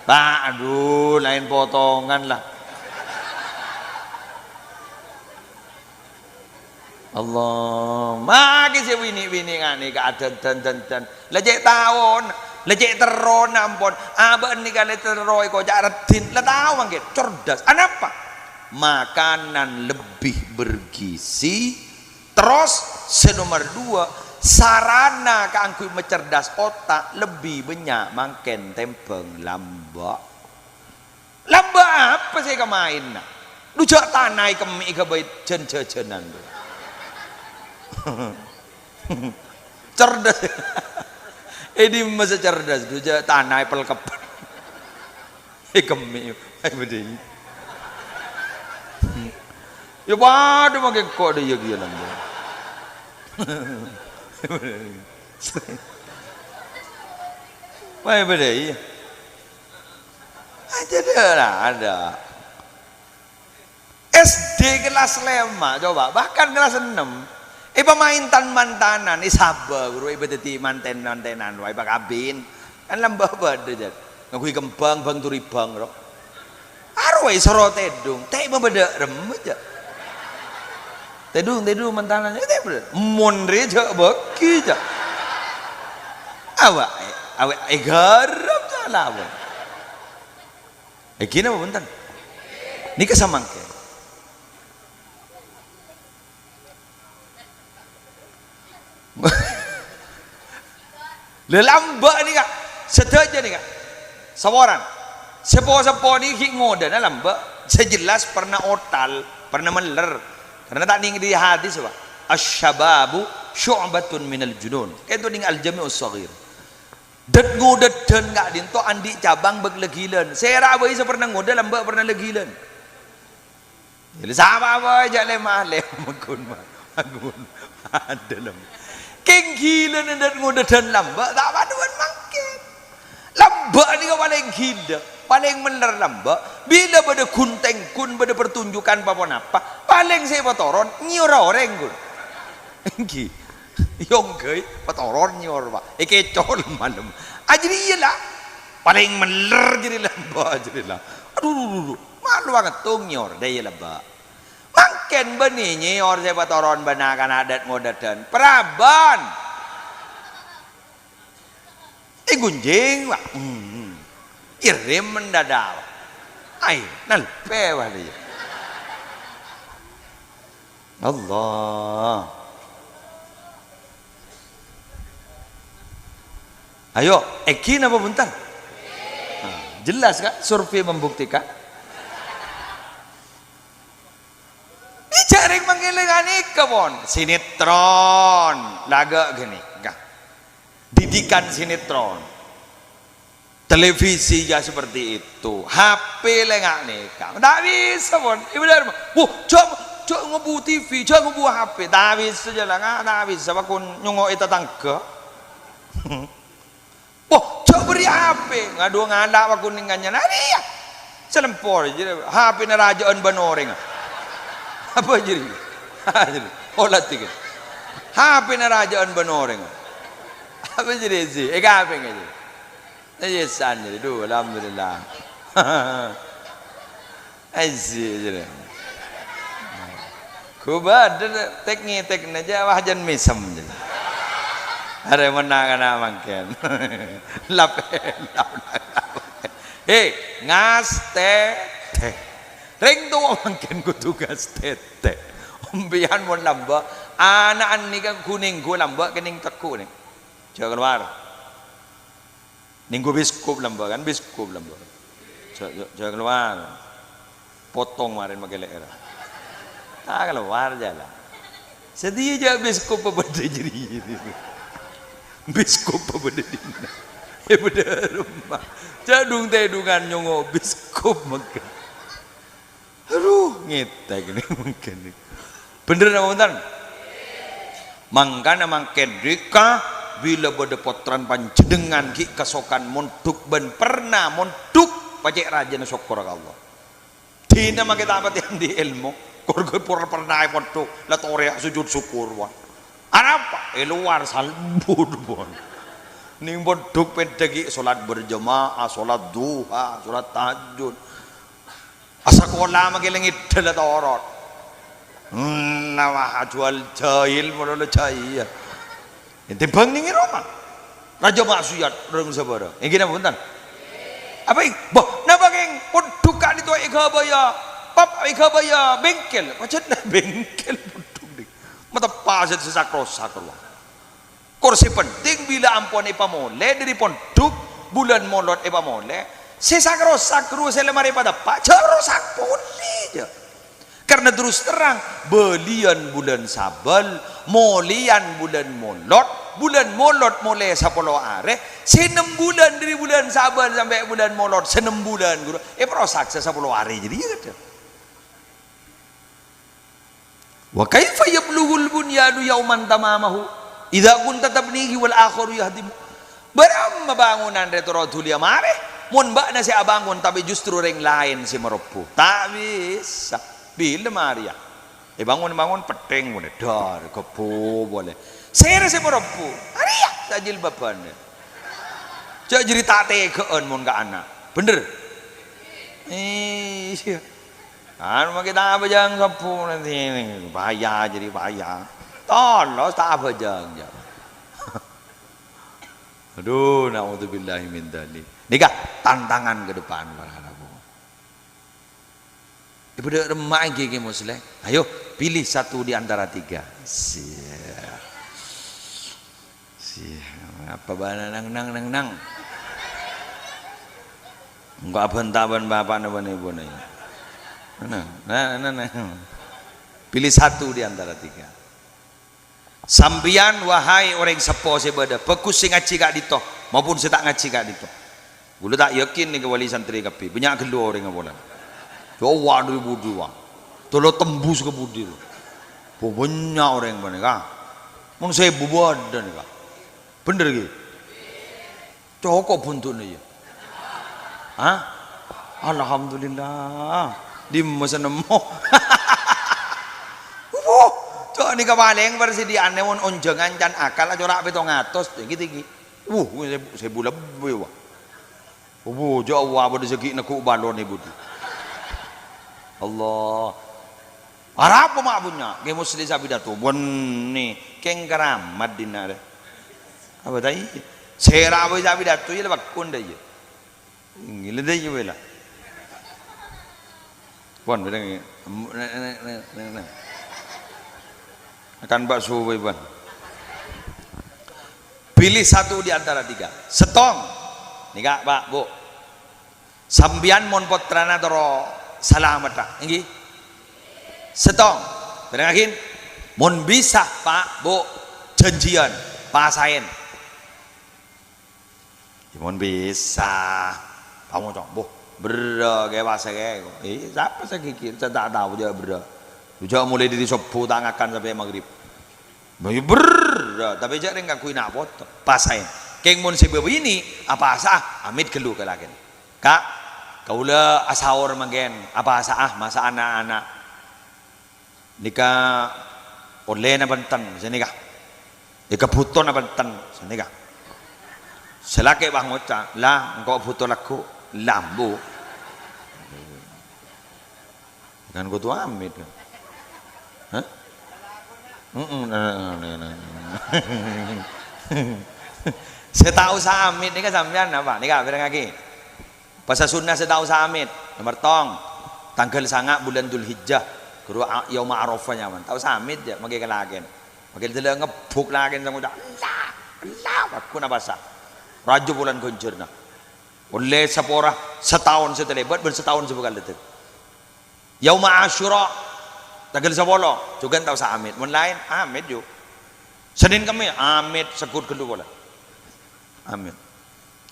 Pak, aduh, laèn potongan la. Allah, makè sè binè'-binè' nganèka adhân-dhân-dhân-dhân. La cè' taon, la cè' terrona ampon. Abâ'na nèka la terro èkoca' raddhin, la tao mangkèn, cerdas. Anapa? Makanan lebih bergizi, terros sè nomer dua, sarana kaangghuy macerdas otak lebbi bânnya' mangkèn tèmbhâng lambâ'. Lambâ' apa sè èkamaènna? Dhu jhâ' tana èkemmè'è ghâbây jhân-jhâjhânan, dhu. Cerdas. È dimma sè cerdas, dhu jhâ' tana èpelkebbhân. Èkemmè'è, ayo bâdâi. Ya padâ mangkèn kok dâ' iyâ kèya lambâ'. Wah, bâdâi. Aja dâ' ada. S D kelas lèma', coba, bahkan kelas ennem. Èpamaèn tan-mantanan, èsabâ, ghuru, èpadhâddhi mantèn-mantènan, wah, èpakabin. Kan lambâ' bâdâ, jhât. Ngangghuy kembhâng, bhâng-toribhâng, ro. Arowa èsoro tèdung, tè' mabâdâ remma, jhât. Tèdung, tèdung, mantanan, eh, tè' bâdâ. Mon rè jhâ' bâgi, jhât. Awak, awak, ègârâp, jhât, lawan. Èngghi napa bhunten? Nèka samangkèn. Lha lambâ' nèka, sadhâjâ nèka, saporana. Sè po-seppo nèka ghi' ngodâna lambâ'. Sè jelas pernah otal, pernah mèller. Karena ta' nèng dâri hadis, apa? "Asy-syababu syu'batun minal junun." Ka'dinto nèng Al-Jami'us Shaghir. Dâd-ngodâdhân ka'dinto andi' cabang bâk la ghilâna. Sèra bhâi sè pernah ngodâ lambâ' pernah la ghilâna. Jadi sapa bhâi jhâ' lem-alem, mangkon, ma-, mangkon. Adâ lem. Kèng ghilâna dâd-ngodâdhân lambâ', ta' padâ'ân mangkèn. Lambâ' nèka palèng ghilâ, palèng mèller lambâ'. Bilâ bâdâ ghun-tèngghun, bâdâ pertunjukan pa-ponapa, palèng sè èpatoron, nyèyor orèng, ghun. Èngghi. Yong ghâi, patoron nyèyor, Pak. Èkèco lem-malem. Ah, jârèya la. Palèng mèller jârèya lambâ' jârèya la. Adhu, dhu, dhu, dhu. Malu angettong nyèyor, dâ' iyâ lambâ'. Mangkèn bânnè nyèyor sè patoron bân na'-kana' dâd-ngodâdhân. Paraban. Èghunjing, Pak. Hmm. Irèm mendadak, Pak. Ay, nalpè, Pak, dâ' iyâ. Allah. Ayo, èngghi napa bhunten? Nah, jelas, kan? Survei membuktikan. Jhâ' rèng mangkèn la ghânèka, pon. Sinetron, laga' ghânèka. Didikan sinetron. Televisi ya seperti itu. H P la nga' nèka. Ta' bisa, pon. Ibu Dharma, "Wah, jhâ', jhâ' ngobu T V, jhâ' ngobu H P." Ta' bisa jâ la nga', ta' bisa, pakon nyongngo'è tatangghâ. "Wah, jhâ' bâri' H P." Ngadhu ngala' pakon nèng kanyana. Arèya. Salempor jârèya. H P-na rajâ'ân bân orèng. Apa jârèya? Ola tiga. H P-na rajâ'ân bân orèng. Apa jârèya sih? Èka apa jârèya? Èsan jârèya. Duh, alhamdulillah. Aji, jârèya. Ghubâdhâr tek-ngètekna jâ' wah jân mèsem, jârèya. Arè mennang ana' mangkèn. Lap, lap, lap. He, ngastètè. Rèng towa mangkèn kodhu ngastètè. Ompèyan mon lambâ', ana' nèka ghu-nèngghu lambâ' kennèng tegghu' nè. Jhâ' kalowar. Nèngghu biskop lambâ', kan biskop lambâ'. Jhâ', jhâ', jhâ' kalowar. Potong marèn makè lè'èrra. Ta' kalowar jâ la. Satèya jâ' biskop pabâdâ jârèya. Biskop pabâdâ dinna'. È bâdâ remma. Jhâ' dhung-tèdhungan nyongngo' biskop mangkèn. Adhu, ngètèk nè mangkèn nè. Bhender napa bhunten? Mangkana mangkèn dhika, bilâ bâdâ pottrana panjhennengngan ghi' kasokan mondhuk bân perna mondhuk, pacè' rajâna sokkor ka Allah. Dinah makè ta' patè andi' èlmo, kor-, kor-, pernah è pondhuk, la torè sujud syukur, pon. Arapa? È lowar salbut, pon. Nèng pondhuk pènḍâ ghi' solat berjamaah, solat duha, solat tahajud. Asakola makè la ngèḍḍhâ la torot. Hmm, nawah ajuwâl jahil malolo jâ iyâ. Ètèmbhâng nèng è roma. Rajâ maksiat, rèng sabârâng. Èngghi napa bhunten? Apa, èng-, bâh, napa kèng pondhuk ka'ḍinto èghâbâyâ, pap èghâbâyâ bengkel? Pajhât bengkel pondhuk nèng. Mateppa sè sakrosak rowa. Kor sè penting bilâ ampon èpamolè ḍâri pondhuk, bulân Molod èpamolè, sè sakrosak rowa sè la marè pateppa, jhâ' rosak polè, jhâ'. Karna terus terang, bâliyân bulân Sabâl, molèyan bulân Molod, bulân Molod molè sapolo arè, sè nem bulân ḍâri bulân Sabâl sampè' bulân Molod, sè nem bulân, ghuru, èparosak sè sapolo arè jârèya, kadhâng. "Wa kaifa yablughul bunyanu yauman tamamahu, idza kunta tabnihi wal akharu yahdimu?" Bârâmma bângonan rè toro' dhuliyâ marè, mon bâ'na sè abângon, tapè justru rèng laèn sè marobbhu? Ta' bisa. Bilâ marèya? Èbângon-bângon pèthèng polè, ḍâr, ghebbhu polè. Sèra sè marobbhu? Arèya, sè ajilbâbhân. Jhâ' jârèya ta' tèghâ'ân mon ka ana'. Bhender? Iyâ. Anu, makè ta' abhâjâng sobbhu nanti ini. Bahaya, jadi bahaya. Tolos ta' abhâjâng, jâ. Aduh, naudzubillahi min dzalik. Nèka tantangan ke depan, para rabu. Ibu ḍâ' remma èngghi, Ki Musleh. Ayo, pilih satu di antara tiga. Siap. Siap. Apa bâ'na nang, nang, nang, nang? Engko' abhânta bân bapa'na bân ebuna, ya. Nah, nah, nah, nah. Pilih satu di antara tiga. Sampèyan, wahai orèng seppo sè bâdâ, bhâghus sè ngajhi ka'dinto maupun sè ta' ngajhi ka'dinto. Kaulâ ta' yakin nèka wali santrè kabbhi, bânnya' ghâllu orèngnga polana. Ya Allah, dâri budi, Bang. Tolo tembus ka budi, Bang. Bânnya' orèng panèka. Mon sèbu bâdâ nèka. Bhender, ghi? Cokop buntu'na, ya? Hah? Alhamdulillah. Dimma sè nemmo? Wuh, cok nèka palèng parsidhiyaanna mon onjhângan can akal acora' pèttong atos, tinggi-tinggi. Wuh, sèbu, sèbu lebbi, wah. Wuh, jâ' wah, bâdâ sè ghi' neggu' balon è budi. Allah. Arapa ma' bânnya'? Kè Musli sè apidato. Bânnè, kèng keramat dinna' rè. Apa ta' iyâ? Sèra bhâi sè apidato, iyâ la pagghun dâ' iyâ. Ngilè dâ' iyâ bhâi la. Pon, bâdâ nge-, ne-, ne-, ne-, ne-, ne-, makan bakso bhâi, pon. Pilih satu di antara tiga. Sèttong. Nèka, Pak, Bu. Sampèyan mon pottrana terro salameddhâ, èngghi? Sèttong. Bârengngaghi. Mon bisa, Pak, Bu, jhânjhiyân, pasaèn. Ya, mon bisa. Kamu coba, bu, berrâ' kè, pasa kè. Eh, sapa sè ghighir? Sè ta' tao jâ' berrâ'. Jâ' molaè dâri sobbhu ta' ngakan sampè' maghrib. Bâ, ya berrâ', tapè jâ' rèng kaangghuy na' poto. Pasaè. Kèng mon sè bâbinè', apasa, amèt ghâllu ka lakèna. Ka', kaulâ asaor mangkèn, apasa'a masa ana'-ana'. Nèka ollèna bhunten, sanèka. Èkabhutona bhunten, sanèka. Sè lakè' pas ngoca', "La, engko' bhuto lagghu'." "La, embu'." Kan kodhu amit, kan? Hah? Heeh, nah, nah, nah, nah. Sè ta' osa amit nèka sampèyan napa? Nèka, bârengngaghi. Pasa sunnah sè ta' osa amit. Nomer tong, tangghâl sanga' bulân Dzulhijjah, ghuru a-, Yauma Arafah nyamana. Ta' osa amit, jâ', mangkè ka lakèna. Mangkè dâlâ ngebbhuk lakèna sè ngoca', "Ella! Ella!" Pagghun apasa. Rajâ bulân ghânjhârna. Ollè sapora sataon sè talèbât bân sataon sè bhâkal dâteng. Yauma Asyura, tangghâl sapolo, jhughân ta' osa amit. Mon laèn, amit, yu. Sennèn Kemmès, amit, segghut ghâllu polè. Amit.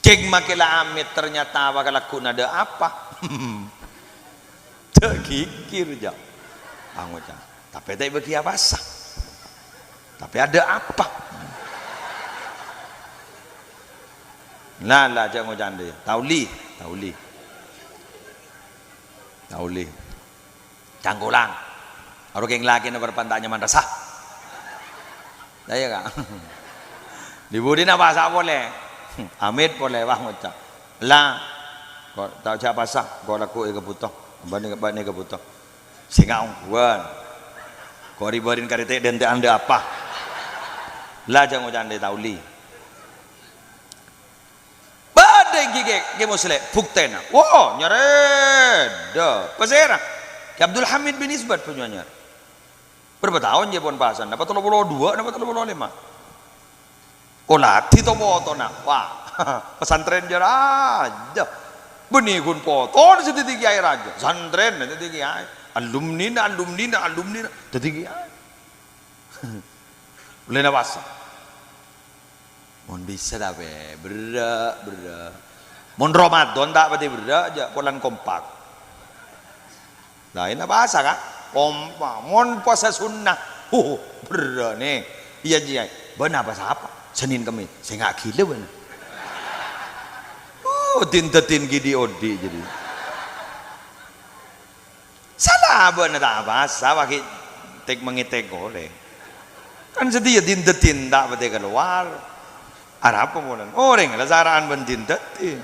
Kèng mangkè la amit, ternyata apa kalagghu'na dâ' apa? Jâ' ghighir, jâ'. Angoca'. Tapè ta' èbâghi apasa. Tapè adâ' apa? La, la, jâ' ngoca' andâ'. Taoli, taoli. Taoli. Cangkolang. Aro kèng lakèna parpanta nyamana rassa. Lah, iyâ, Ka'? Di budina pasa polè. Amit polè, wah, ngoca'. La, ko' ta' jâ' pasa, ko' lagghu' èkabhuto. Bâ'na, bâ'na èkabhuto. Sènga' ongghuwân. Ko' ri-bârin karè tè'-dântè'an dâ' apa? La, jâ' ngoca' andâ' taoli. Bâdâ èngghi Kè, Kè Musleh, buktèna. Wo, nyarè, dâ, pasèra? Kè Abdul Hamid bin Isbat bânnya' nyarè. Bârâmpa taon jâ' pon pasana? Napa tello polo duwâ', napa tello polo lèma'? Oladhi to potona. Wah, pesantren jâ' rajâ. Bânnè ghun potona sè dhâddhi kèyaè rajâ. Pesantren dhâddhi kèyaè. Alumnina, alumnina, alumnina dhâddhi kèyaè. Ollèna pasa. Mon bisa tapè, berrâ', berrâ'. Mon Ramadan ta' patè berrâ', jâ' polana kompak. Laènna pasa, Ka'? Kompak. Mon pasa sunnah, huh, berrâ' nè. Iyâ, iyâ. Bâ'na pasa apa? Sennèn Kemmès. Sènga' ghilâ bâ'na. Oh, din-dâddin ghi' dhi'-odhi' jârèya. Sala bâ'na ta' apasa, paghi' tek-mangètek polè. Kan sadhiyâ din-dâddin ta' patè kalowar. Arapa polana? Orèng la sara'an bân din-dâddin.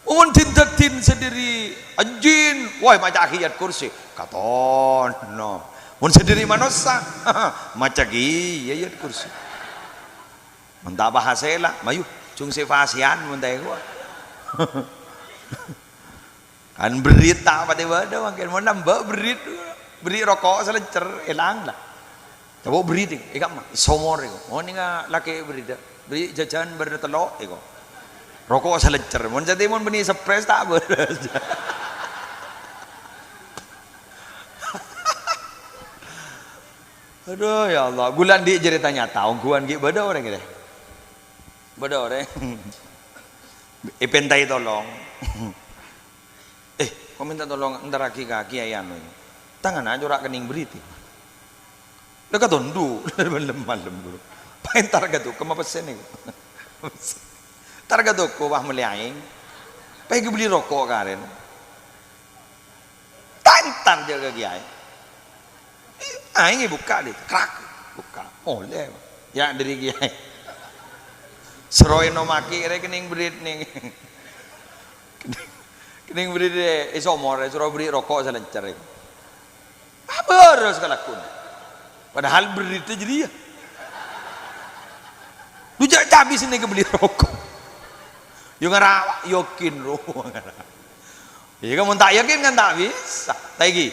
Mon din-dâddin sadhâri ajin, wah, maca Ayat Kursi. Katono. Mon sadhâri manossa, maca kèya Ayat Kursi. Mon ta' pahasèla, mayu, jung sè fasèyan mon ta' èkowa. Kan berrit ta' patè bâdâ mangkèn, mon lambâ' berrit, berrit roko' salèncèr, èlang la. Coba berrit, è kamma, somor, èko. Oh, nènga lakè' berrit, dâ. Bâri' jhâjhân bârâ tello', èko. Roko' salencer. Mon satèya mon bânnè spres ta' bârâs. Aduh, ya Allah. Ghulâ andi' carèta nyata, ongghuwân ghi' bâdâ orèng rè. Bâdâ orèng. Èpèntaè tolong. Eh, kok minta tolong entarraghi ka Kiai anu ini. Tangan aja ora kening beriti. Lah katondu, malem-malem, Bro. Paentar ka toko, ma pesen niku. Entar ka toko, wah, meli aeng. Pae beli rokok karen. Tantar jaga Kiai. Aeng buka deh, krak. Buka. Oleh. Ya, dari Kiai. Seroe no maki, kira kening berit nih. Kening beri de, eh, somor, eh, soro beri rokok salencer, eh. Apa harus kalakuan? Padahal beri de jadi ya. Lu jak cabi sini ke beli rokok. Yo ngara yakin, ro. Iya kan, mun tak yakin kan tak bisa. Saiki,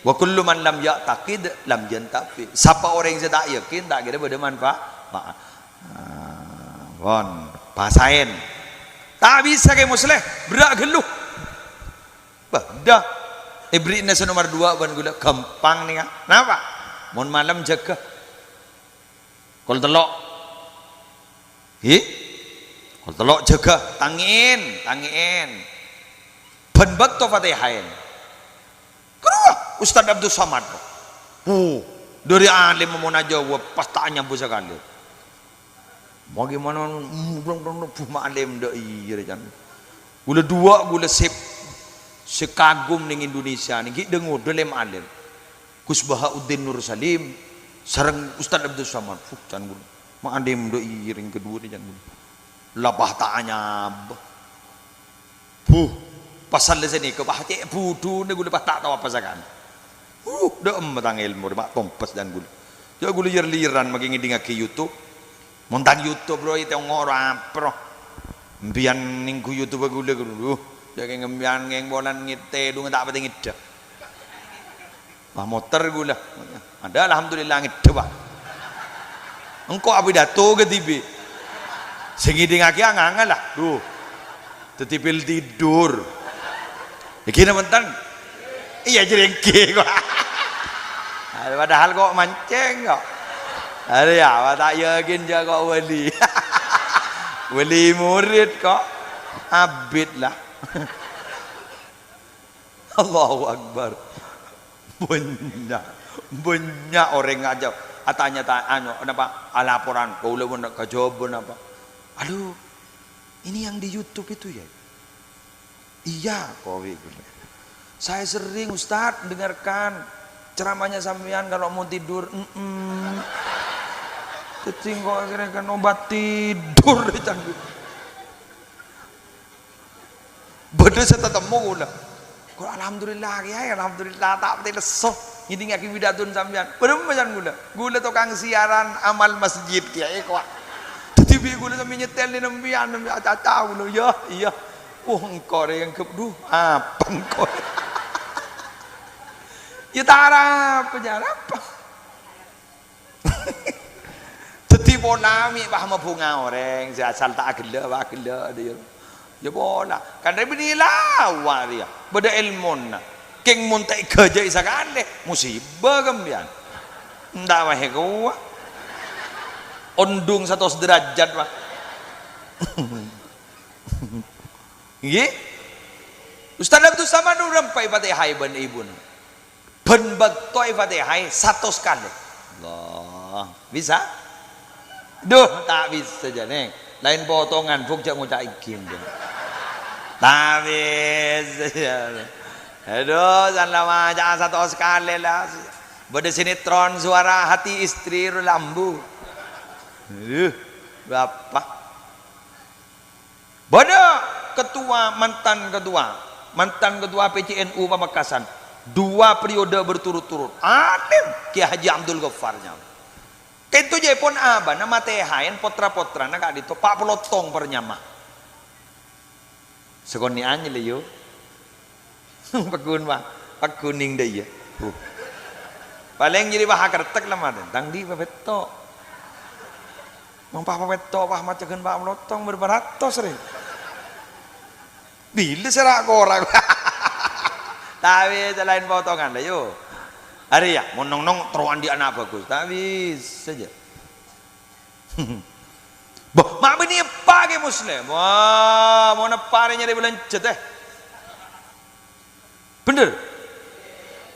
"Wa kullu man lam ya'taqid lam yantafi." Sapa orang yang tak yakin, tak kira pada manfaat. Nah, pon, pasaen. Ta' bisa Kè Musleh, berrâ' ghâllu. Bâdâ. Èbherri'na sè nomer duwâ' bân ghulâ, ghâmpang nèka. Napa? Mon malem jâgâ. Kol tello'. Hi? Kol tello' jâgâ, tangè'èn, tangè'èn. Bân bâkto Fatèhaèn. Karowa Ustadz Abdus Somad. Oh, dhâri alim mon ajâwâb pas ta' anyambu sakalè. Bagaimana, mm, bu ma'alim dâ' iyâ, can. Ghulâ duwâ', ghulâ sè, sè kagum nèng Indonesia nèng ghi' dâ' ngodâ lè ma'alim. Gus Bahauddin Nur Salim sareng Ustadz Abdus Somad. Fuh, can ghulâ. Ma'alim dâ' iyâ rèng kaduwâ nèng can ghulâ. Lapah ta' anyambu. Buh, pasal sè nèka, pas cè' budhuna ghulâ pas ta' tao apa sakalè. Huh, dâ'emma tang èlmo rè, ma' tompes can ghulâ. Jâ' ghulâ lir-liran maghi ngèdingngaghi YouTube. Mon tang YouTube, bro, ètèngo' ro apro. Empiyan nèngghu YouTube ghulâ, ghulâ. Huh, jâ' kèng empiyan ngèng polana ngètè, dhungnga ta' patè ngèdhâ. Wah, moter ghulâ. Ada, alhamdulillah, ngèdhâ, Pak. Engko' apidato ka dhibi'. Sè ngèdingngaghi anganga la. Duh. Dhâddhi pil tidur. Iki napa enten? Iyâ, jrèngghi kok. Padahal kok mancèng kok. Arè ya, ta' yakin jâ' kok wali. Wali murid kok. Abit lah. Allahu Akbar. Bânnya', bânnya' orèng ajâ atanya ta-, anu, napa, alaporan, kaulâ mon kajâwâbhâ napa? "Aduh, ini yang di YouTube itu ya?" "Iya," kowi. "Saya sering, Ustaz, mendengarkan ceramahnya sampean kalau mau tidur." Mm-mm. Dhâddhi engko' akhirnya kan obat tidur, can. Bâdâ sè tatemmo ghulâ. Ghulâ, "Alhamdulillah, Kèyaè, alhamdulillah, ta' patè lesso. Ngèdingngaghi pidatona sampèyan." Bârâmma can ghulâ? Ghulâ tokang siaran amal masjid, Kèyaè, kok. Dhâddhi bi' ghulâ sampè' nyètèl nèng sampèyan, sampè' acaca ghulâ. "Iyâ, iyâ." "Wah, engko' rè anggep, duh, apa engko'?" Yâ ta' arapa, jâ' arapa. Dhâddhi pola mè' pas mabhunga orèng, sè asal ta' aghellâ', apa aghellâ', yâ. Yâ pola. Kan rè bânnè lawa rèya. Bâdâ èlmona. Kèng mon ta' èghâjâi sakalè, musibâ ghâmpèyan. Enta' wae kowa. Ondung satos derajat, Pak. Ngghi? Ustaz Abdus Samad urang pa' èpatèhaè bân èbhuna. Bân bâkto èfatèhaè satos kalè. Allah. Bisa? Duh, ta' bisa, jâ, nèng. Laèn potongan, Bu', jâ' ngoca' èngghi, jâ. Ta' bisa, jâ. Aduh, san la maca'a satos kalè, la. Bâdâ sinetron Suara Hati Istri ro lambu. Aduh, bapa'. Bâdâ ketua, mantan ketua, mantan ketua P C N U Pamekasan, dua periode berturut-turut. Alim, Kiai Haji Abdul Ghaffar nyama. Kento jâèpon abâna matèhaèn potra-potrana ka'dinto pa' polo tong parnyama. Sakonè'an nyèlè, yo. Paggun, Pak. Paggun nèng dâ' iyâ. Huh. Palèng jârèya, Pak, akertek la matè. Tang dhi' papetto'. Mon pa-, pa-, petto', pa-, macagan pa' lotong, berapa ratos, rè? Bilâ sè ra-kora'? Tapi sè laèn potongan, la, yo. Arèya, mon nong-nong terro andi' ana' bagus. Ta' bisa jâ. Bâh, ma' bânnè eppa' Kè Muslim. Wah, mon eppa' arè nyarè bâlânjhâ, tè. Bhender?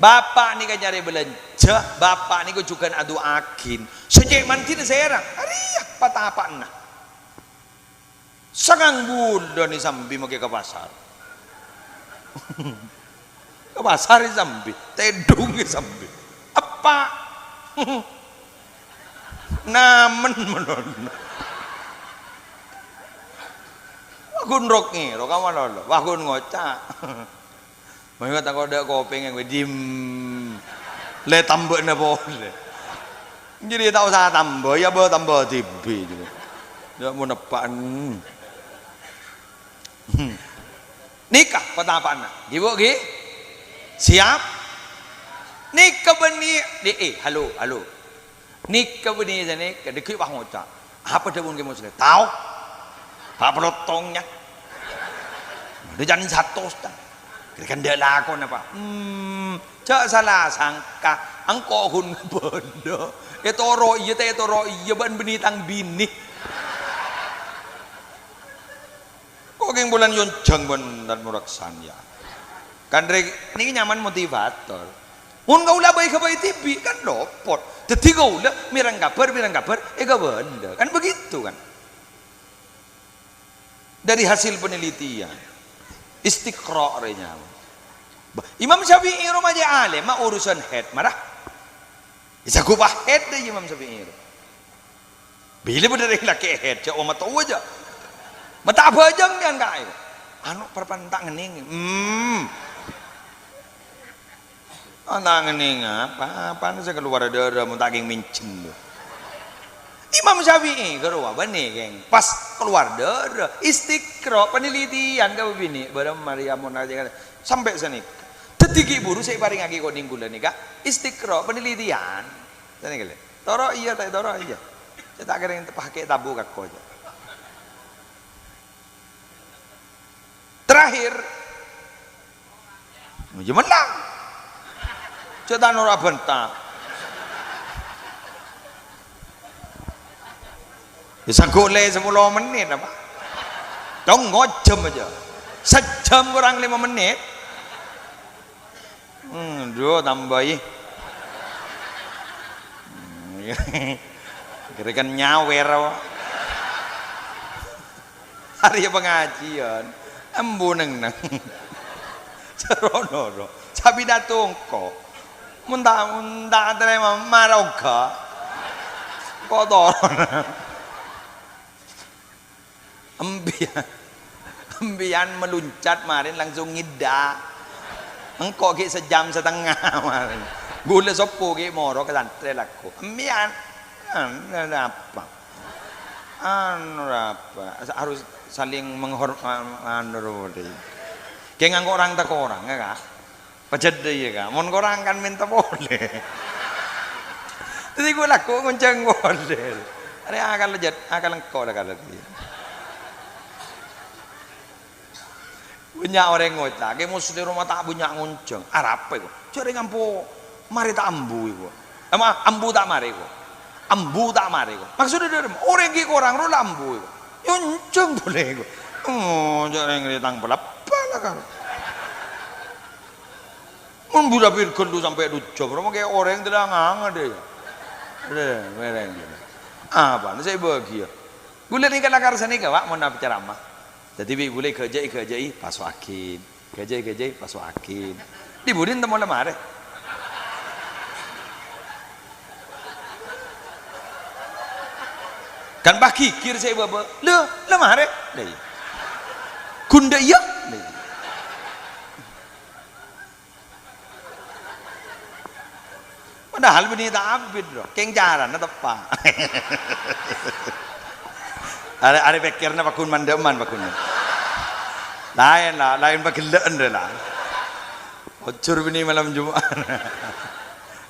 Bapa' nèka nyarè bâlânjhâ, bapa' nèka jhughân adu'aaghin. Sè cè' mandhina sèra, arèya patapa'na. Sangang bulân è Sambi makè ka pasar. Ka pasar è Sambi, tèdhung è Sambi. Eppa'. Namen malolo. Wah, ghun rok ngèro ka malolo. Wah, ghun ngoca'. Mènga tako' dâ' kopèng nganggo dim. Lè tambâna polè. Jadi ta' osa tamba, ya bâ tamba dhibi'. Ya mon eppa'en. Nèka patapa'na. Ghi, Bu, ghi? Siap? Nèka bânnè, dhi, eh, halo, halo. Nèka bânnè sanèka, dâgghi' pas ngoca'. Apa dhâbuna Kè Muslim? Tao. Pa' pèlottongnga. Dâ' jân satos, ta. Kèra-kèra dâ' lakona, Pa'. Hmm, jhâ' sala sangka. Engko' ghun bâdâ. Ètoro' iyâ, ta' ètoro' iyâ, bân bânnè tang binè. Ko' kèng bulân yonjhâng bân Tan Muraksan, ya. Kan rè-, nèka nyaman motivator. Mon kaulâ bhâi-ghâbây dhibi', kan lopot. Dhâddhi kaulâ mèreng kabhâr, mèreng kabhâr, èkabâlâ. Kan begitu, kan? Dari hasil penelitian. Istiqra' rè nyaman. Ba-, Imam Syafi'i roma jâ' alèm, ma' urusan haid, mara. Èsaghupa haid dâ' Imam Syafi'i ro. Bilâ bâdâ rèng lakè' haid, jâ' omatowa jâ'. Mata abhâjâng jân kaè. Anu, parpan ta' ngennèng. Hmm. Ah, ta' ngennèng apa? Apana sè kalowar dârâ mon ta' kèng mènjheng, lho. Imam Syafi'i, ghârowa bânnè, kèng. Pas kalowar dârâ, istiqra', penelitian ka binè', bârâmma rèya mon aja sampè' sanèka. Dhâddhi ghi' bhuru sè èparèngaghi ko' nèng kaulâ nèka, istiqra', penelitian. Sanèka, lè. Toro' iyâ, ta' toro' iyâ. Sè ta' kèrèng tepakè tabu' ka ko' jâ. Terakhir, jâ' mennang. Jâ' ta' noro' abânta. Yâ, sangghu lè sapolo mennit apa? Tong ngojhâm aja. Sajjhâm korang lèma mennit. Hmm, dhu, tambâi. Kèra-kèra nyawèr, apa? Arèya pangajiyân. Embu neng-neng. Sarono, ro. Sapidato engko'. Mon ta', mon ta' tarèma, mara ongghâ. Engko' toron. Empiyan, empiyan meluncat marèn langsung ngèdhâ'. Engko' ghi' sajjhâm satengnga marèn. Ghulâ soppo ghi' moro ka santrè lako. Empiyan, anu apa? Anu apa? Harus saling menghor-, anu, anu, kèng engko' rang-takorang, yâ, Ka'? Pajhât iyâ, Ka'. Mon korang kan mènta polè. Dhâddhi ghulâ lako ngonjhâng polè. Arè akal jhât, akal engko' la kala dhiyâ. Bânnya' orèng ngoca', "Kè Muslim roma ta' bânnya' ngonjhâng." Arapa ko'? Jhâ' rèng ambu marè ta' ambu ko'. Ama-, ambu ta' marè ko'. Ambu ta' marè ko'. Maksudda dhârem, orèng ghi' korang ro la ambu ko'. Ngonjhâng polè ko'. Oh, jhâ' rèng rè tang palappa la kala. Mon bhuru-bhuru ghâllu sampè' dhu jhâm, ro makè orèng tèlang angadhâ, yâ. Lè, mèrèng. Apana sè bâgiyâ? Ghulâ nèka lakar sanèka, Pak, mon apacaramah. Dhâddhi bi' ghulâ èghâjâ'i, èghâjâ'i, pas wagin. Èghâjâ'i, èghâjâ'i, pas wagin. Dhi budina temmo la marè. Kan pas ghighir sè bâbâ. Lho, la marè. Lha iyâ. Ghun dâ' iyâ. Lha iyâ. Padahal bânnè ta' abit, bro. Kèng carana teppa'. Arè, arè pèkkèrna paggun mandhâman, paggun. Laèn, la, laèn paghellâ'ân, rè, la. Ojhur bânnè malem Jum'at.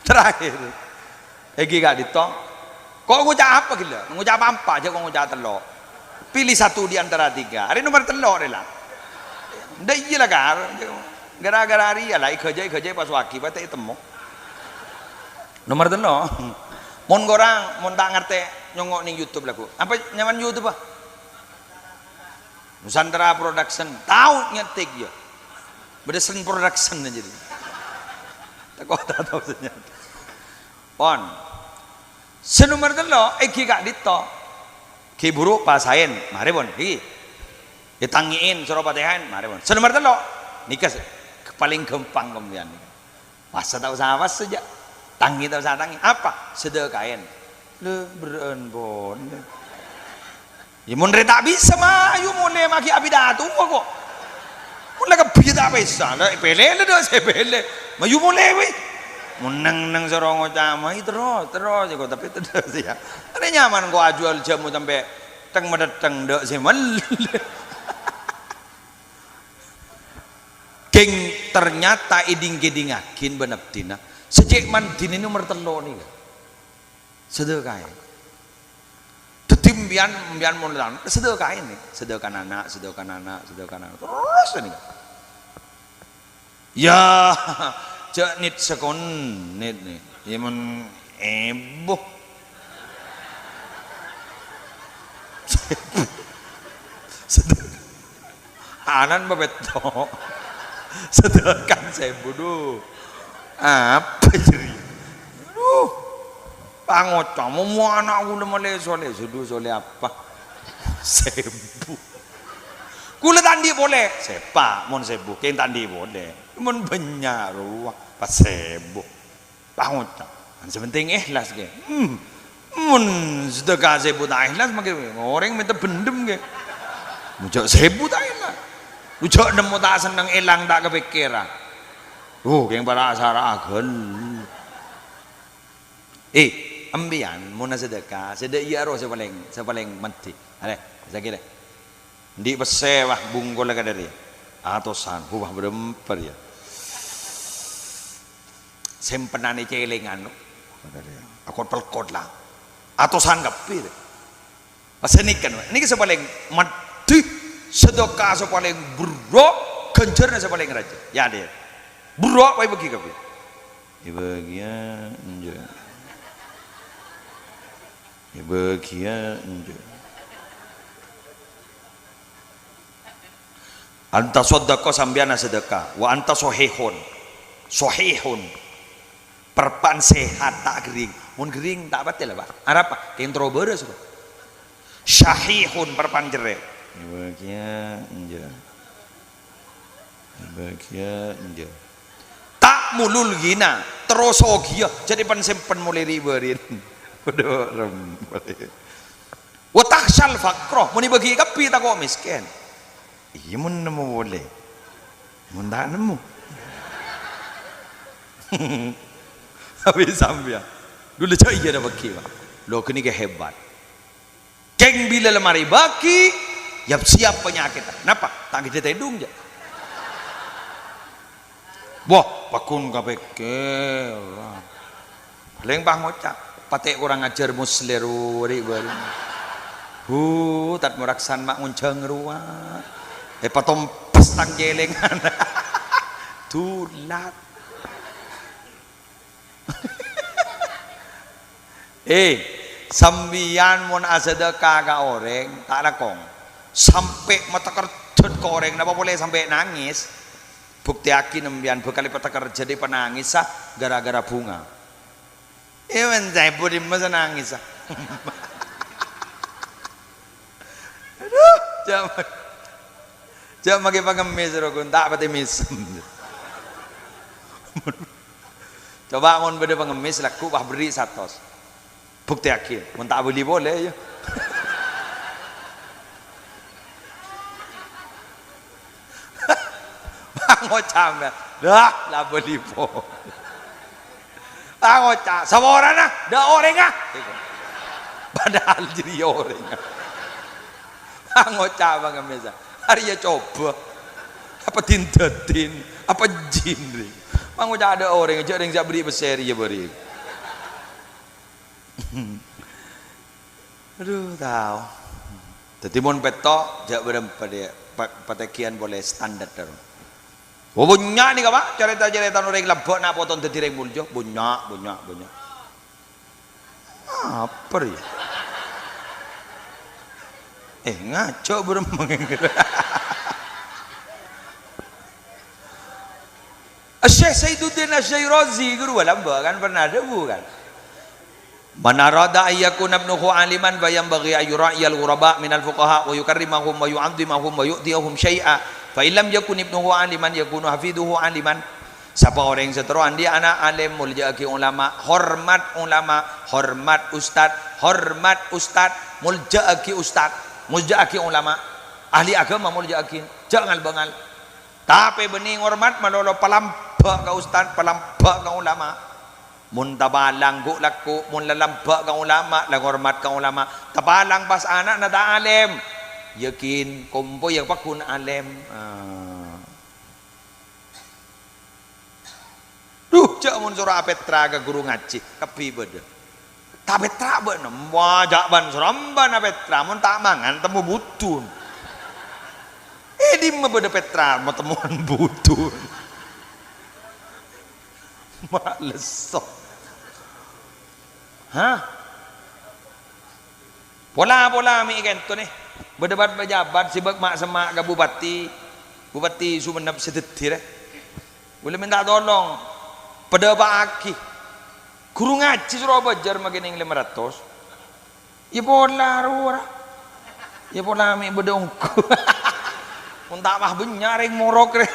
Terakhir. Èngghi ka'dinto. Ko' ngoca' apa ghellâ'? Ngoca' apa-apa, jhâ' ko' ngoca' tello'. Pilih satu di antara tiga. Arè nomer tello' rè la. Ndak iyâ la, Kar. Gara-gara arèya la èghâjâ-èghâjâ pas wagi patè ètemmo. Nomer tello'. Mon korang, mon ta' ngartè nyongngo' neng YouTube lagghu'. Apa nyamana YouTube, ah? Nusantara Production. Tao ngetik ya. Bâdâ Sen Production aja. Tako' ta' tao sè nyetel. Pon. Sè nomer tello', èngghi ka'dinto. Ghi buru pasaèn, marè pon, ghi. Ètangngè'è, soro patèhaè, marè pon. Sè nomer tello', nèka sè palèng ghâmpang sampèyan nèka. Pasa ta' osa pasa jhâ'. Tangngè ta' osa tangngè. Apa? Sedekaèn. Lè, berrâ'ân pon. Ya, mon rè ta' bisa, ma, ayo molè maghi abidatowa, ko'. Mon la kabbhi ta' bisa, la pèlè la dâ' sè pèlè. Mayu molè, wè. Mon neng-neng soro ngoca', ma, terros, terros, ya, ko', tapè terros, ya. Arè nyamana ko' ajhuwâl jhâmo sampè' teng-madhetteng dâ' sè mellè. Kèng, ternyata èdhing-kèdhingngaghi bân abdhina, sè cè' mandhina nomer tello' nèka. Sedekaè. Dhâddhi, empèyan, empèyan mon la, sedekaè nè. Sedekana ana', sedekana ana', sedekana ana'. Terros nèka. Ya, jhâ' nit sakonè', nit, nit. Ya, mon èbu. Sedek-, Anan mapètto'. Sedekah sèbu, dhu. Apa jârèya? Dhu. Pangoca', momo ana' kaulâ malè solè, sè dhu solè apa? Sèbu. Kaulâ ta' andi' polè. Sèpa', mon sèbu, kèng ta' andi' polè. Mon bânnya' rowa, pas sèbu. Pangoca'. Sè pentèng èhlas, ghi. Hmm. Mon sedekah sèbu ta' èhlas, mangkèn orèng mènta bhendhem, ghi. Mon jhâ' sèbu ta' èhlas. Lu jhâ' nemmo ta' senneng, èlang ta' kapèkkèran. Oh, kèng para' sara'a ghâllu. Eh, empèyan mon asedekah, sè dâ' iyâ ro sè palèng, sè palèng mendhi. Arè, sakèra. Andi' pèssè, wah, bungkolla kadâri. Atosan, wah, bârâmpa rèya. Sèmpenanna cèlèngan, no. Akot-pelkot la. Atosan kabbhi, rè. Pas nèka, no. Nèka sè palèng mendhi, sedekah sè palèng berrâ', ghânjhârânna sè palèng rajâ. Ya, deh. Berrâ' wae bâgi kabbhi. Èbâghiyâ, enjâ'. Èbâghiyâ, enjâ'. Anta saddaqa, sampèyan asedekah. Wa anta sahihun. Sahihun. Parpa'an sehat, ta' ghering. Mon ghering, ta' patè la, Pak. Arapa? Kèng terro bârâs, Pak. Sahihun, parpa'an cerrè'. Èbâghiyâ, enjâ'. Èbâghiyâ, enjâ'. Ta'mulul ghina, terro soghiyâ, jadi pan-sèmpen molè ri'-bâri'na. Padâ rem-, Wa takhsyal faqra, mon èbâghi kabbhi tako' mèskèn. Iyâ, mon nemmo polè. Mon ta' nemmo. Abis sampèyan. Dulâ jhâ' iyâ dâ' bâghi, Pak. Lo, ghânèka hebat. Kèng bilâ la marè bâghi, yap-siyap panyakèt. Napa? Ta' ghi' tèdung, jâ'. Wah, paggun kapèkkèr. Palèng pas ngoca', "Patè' korang ajhâr Muslèh ro, ri'-bâri'." Hu, tat moraksan ma' ngonjhâng rowa. Èpatompes tang cèlèngan. Dulat. Eh, sampèyan mon asadâka ka orèng, ta' langkong. Sampè' matekerjhât ka orèng, napa polè sampè' nangès? Buktèyaghi sampèyan bhâkal èpatekerjhât èpanangèsa ghârâ-ghârâ bhunga. Eh, men sèbu dimma sè nangèsa. Adhu, jhâ', jhâ' makè pangemmès, ro, ghun ta' patè mèsem. Coba mon bâdâ pangemmès, lagghu' pas berri' satos. Buktèyaghi, mon ta' abâli polè, yâ. Ngoca' sampèyan, "Dah, la abâli polè." Ngoca', "Saporana, dâ' orèngnga." Padahal jârèya orèngnga. Ngoca' pangemmès, "Arèya coba. Apa din-dâdin? Apa jin, rè?" Ngoca' dâ' orèngnga, jhâ' rèng sè aberri' pèssè rèya bâri'. Adhu, tao. Dhâddhi mon pètto', jhâ' bârâmpa dhiyâ, pa-, patègghiyân polè standar, dhâro. Oh, bânnya' nèka, Pa', carèta-carètana orèng lambâ' na' poto dhâddhi rèng molja. Bânnya', bânnya', bânnya'. Apa rèya? Eh, ngajhâk bârâmma. Syekh Saiduddin Asy-Syirazi, ghuru lambâ', kan, pernah adhâbu, kan, "Man arada an yakuna ibnuhu aliman, fa yanbaghi an yura'iyal ghuraba minal fuqaha, wa yukarrimahum, wa yu'azzimahum, wa yu'tiyahum syai'a. Fa in lam yakun ibnuhu aliman, yakunu hafiduhu aliman." Sapa orèng sè terro andi' ana' alim, molja'aghi ulama, hormat ulama, hormat ustad, hormat ustad, molja'aghi ustad, molja'aghi ulama, ahli agama molja'aghi, jhâ' ngal-bângal. Tapè bânnè ngormat malolo, palambâ' ka ustad, palambâ' ka ulama. Mon tapalang ghu' lagghu', mon lalambâ' ka ulama, la ngormat ka ulama. Tapalang pas ana'na ta' alim, yakin, kompoyya pagghun alim. Ah. Dhu, jhâ' mon soro apètra ka ghuru ngajhi, kabbhi bâdâ. Ta' pètra bâ'na, wah, jhâ' bân-sorombân apètra, mon ta' mangan, temmo budun. È dimma bâdâ pètra, ma' temmowan budun. Ma' lesso. Hah? Pola-pola mè' kento nè. Bâdâ pat-, pejabat sè bâk ma'-, semma' ka bupati, Bupati Sumenep sè dhâddhi rè. Kaulâ mènta tolong, padâpa'aghi. Ghuru ngajhi soro bâjâr makè nèng lèma ratos. Iyâ pola rowa ra. Iyâ pola mè' bâdâ ongghu. Mon ta' pas bânnya' rèng morok rè.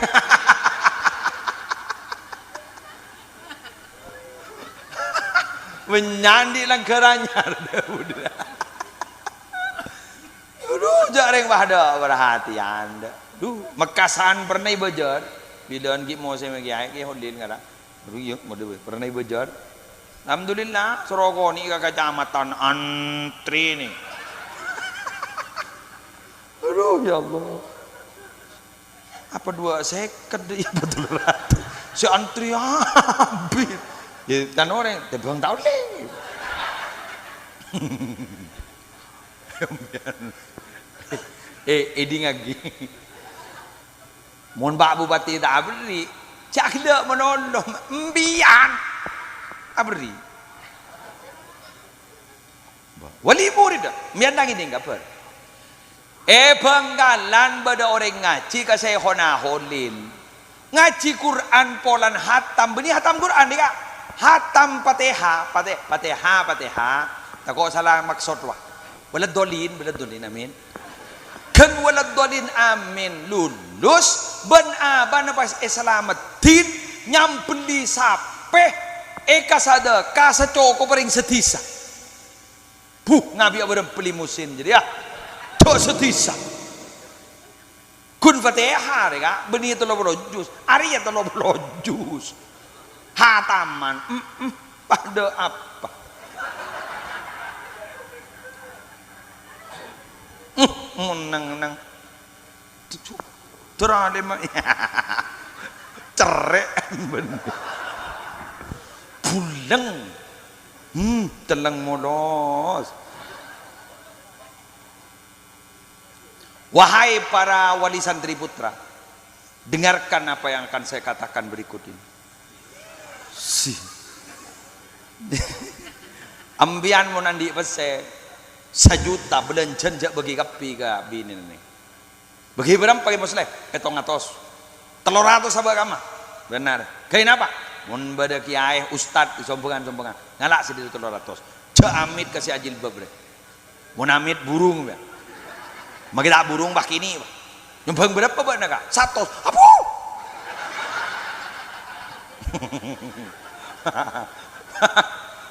Bânnya' andi' langghâr anyar. Adhu, jhâ' rèng padâ parhatèyan, dâ. Dhu, Mekkasan pernah èbâjâr. Bilân ghi' mosèm kèyaè, Kè Holil ngara. Adhu, iyâ, model pernah èbâjâr. Alhamdulillah, soro konè' ka kacamatan antrè nè. Adhu, ya Allah. Apa dua seket, iyâ, apa tello ratos? Sè antrè abit. Yâ, kan orèng, tèmbhâng ta' ollè. Eh, èdingngaghi. Mon Pak Bupati ta' aberri', jhâ' ghellâ' manolong, empiyan aberri'. Wali murid, empiyan ta' ngèding kabhâr. È Bangkalan bâdâ orèng ngajhi ka Syaikhona Holil. Ngajhi Qur'an polana hatam, bânnè hatam Qur'an, nèka. Hatam Fatihah, Fati-, Fatihah, Fatihah. Tako' sala maksod, wah. Waladdallin, waladdallin, amin. Ghân waladdallin, amin. Lulus, bân abana pas èsalameddhin, nyambelli sapè, èkasadhâka sacokopa rèng sadhisa. Buh, ngabi'â bârâmpa limusin jârèya. Jhâ' sadhisa. Ghun Fatihah rè, Ka', bânnè tello polo juz. Arèya tello polo juz. Hataman, mm-mm, padâ apa? Mm, mon neng-neng. Tuju. Tor alèm. Cerrè', bânnè. Buleng. Hmm, celleng molos. Wahai para wali santri putra, dengarkan apa yang akan saya katakan berikut ini. Si. Empiyan mon andi' pèssè sajuta, bâlânjhâna jhâ' bâgi kabbhi ka binèna. Bâgi bârâmpa, Kè Musleh? Pèttong atos. Tello ratos abâ' kamma. Bhender. Ghâi napa? Mon bâdâ kèyaè, ustad, sombhângan-sombhângan. Ngala' sè dâri tello ratos. Jhâ' amit ka sè ajilbab rè. Mon amit burung, ya. Maghi ta' burung, pas kènè', Pak. Nyombhâng bârâmpa bâ'na, Ka'? Satos. Apo?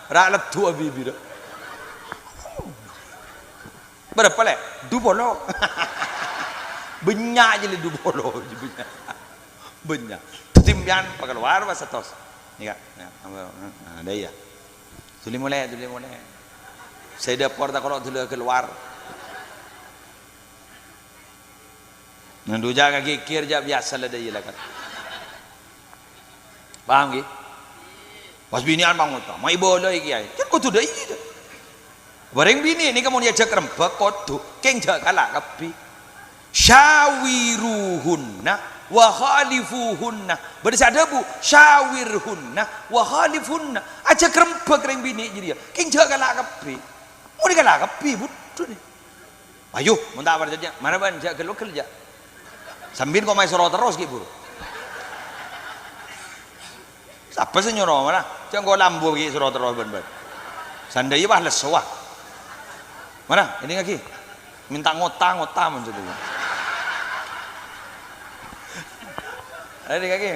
Ra' leddhu abibirra. Bârâmpa, Lè'? Du polo. Bânnya' jâ, Lè', du polo. Bânnya'. Bânnya'. Dhâddhi, sampèyan pakalowar, pas satos. Nèka, nèka, nah, dâ' iyâ. Dhuli molè, dhuli molè. Sè dâpor ta' kolo' dhuli kalowar. Nandhu jhâ' ka ghighir, jhâ' biyasa la dâ' iyâ la kan. Paham, ghi? Pas binè'an pangotang, "Ma' èbâlâi, Kèyaè." Kan kodhu dâ' iyâ, dâ'. Bâreng binè' nèka mon èajhâk rembhâk kodhu, kèng jhâ' kala' kabbhi. Syawiruhunna wa khalifuhunna. Bâdâ sè adhâbu, "Syawirhunna wa khalifhunna." Ajhâk rembhâk rèng binè' jârèya, kèng jhâ' kala' kabbhi. Mon èkala' kabbhi, budhu nè. Ayo, mon ta' parcajâ, mara bân jhâ' ghel-oghel jhâ'. Sambi kok maèsoro terros ghi' buru. Sapa sè nyoro, mara? Jhâ' engko' lambu ghi' soro terros bân-bân. Sandhâjâ, wah, lesso, wah. Mara, èdingngaghi. Mènta ngota, ngota mon sè dulu. Èdingngaghi.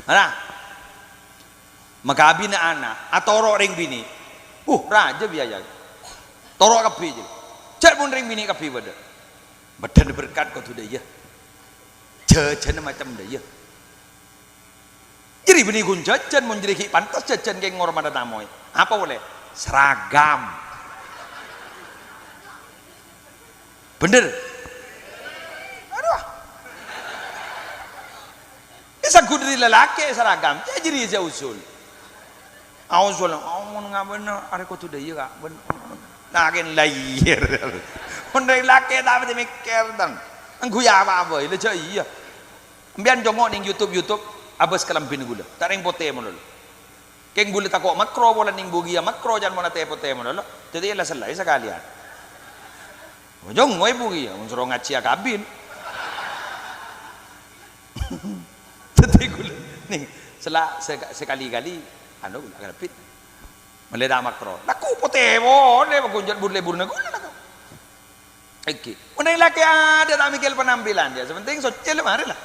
Mara. Makabina ana', atoro' rèng binè'. Uh, rajâ biaya. Toro' kabbhi, jâ. Jhâ' mon rèng binè' kabbhi bâdâ. Bâdâna berkat kodhu dâ' iyâ. Jhâjhâna macem dâ' iyâ. Jârèya bânnè ghun jhâjhân, mon jârèya ghi' pantes jhâjhân kèng ngormadhâ tamoy. Apa polè? Seragam. Bhender? Adhu. È, saghun dâri lalakè' seragam, jâ-, jârèya jâ usul. Ausul, oh, mon ngabâna arè kodhu dâ' iyâ, Ka'. Bân-, lakèn la iyâ. Mon rèng lakè' ta' patè mèkkèr, tang. Angghuy apa-apa, la jâ' iyâ. Empèyan congo' nèng YouTube, YouTube, abâs kalambhina ghulâ. Ta' rèng potè malolo. Kèng bulâ tako' makro, polana nèng bu ghiyâ makro, can mon atè potè malolo. Dâddhi la sellaè sakalèyan. Ojhung, ngoy bu ghiyâ, mon soro ngajhi akabin. Dâddhi ghulâ, nèng, sella-, seka-, sakali-kali, anu, ghulâ kalambhi. Mellè ta' makro. Lagghu potè polè, magonjhât bur-lebburna ghulâ, lagghu. Èngghi. Mon rèng lakè' adâ' ta' mèkkèr penampilan, ya, sè pentèng soccè la marè, la.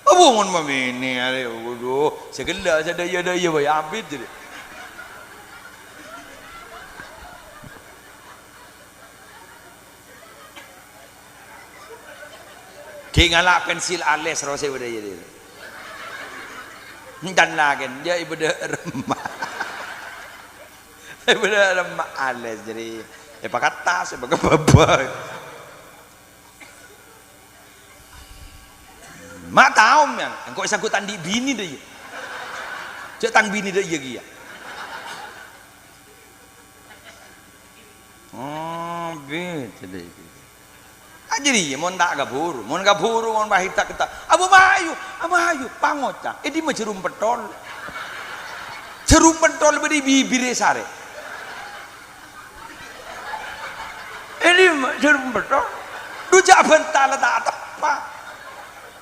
Abu, mon mabinè, arè, waduh, sè ghellâ', sè dâ' iyâ-dâ' iyâ bhâi abit, jârèya. Ghi' ngala' pensil alis, ro, sè bâdâ, iyâ, iyâ. Entan lakèn, jâ' èbâdâ remma. Èbâdâ remma alis, jârèya èpakatta, sè pakabâbâ. Ma' taom, ya, engko' èsangghu tang andi' binè dâ' iyâ. Jâ' tang binè dâ' iyâ kèya. Oh, bit, dâ' iyâ. Ah, jârèya mon ta' kabhuru, mon kabhuru, mon pahit ta' ketta'. Abu mayu, ah, mayu, pangoca'. È dimma jhârum pettol? Jhârum pettol bâdâ è bibirrâ sarè. È dimma jhârum pettol? Dhu jhâ' bhânta la ta' teppa'.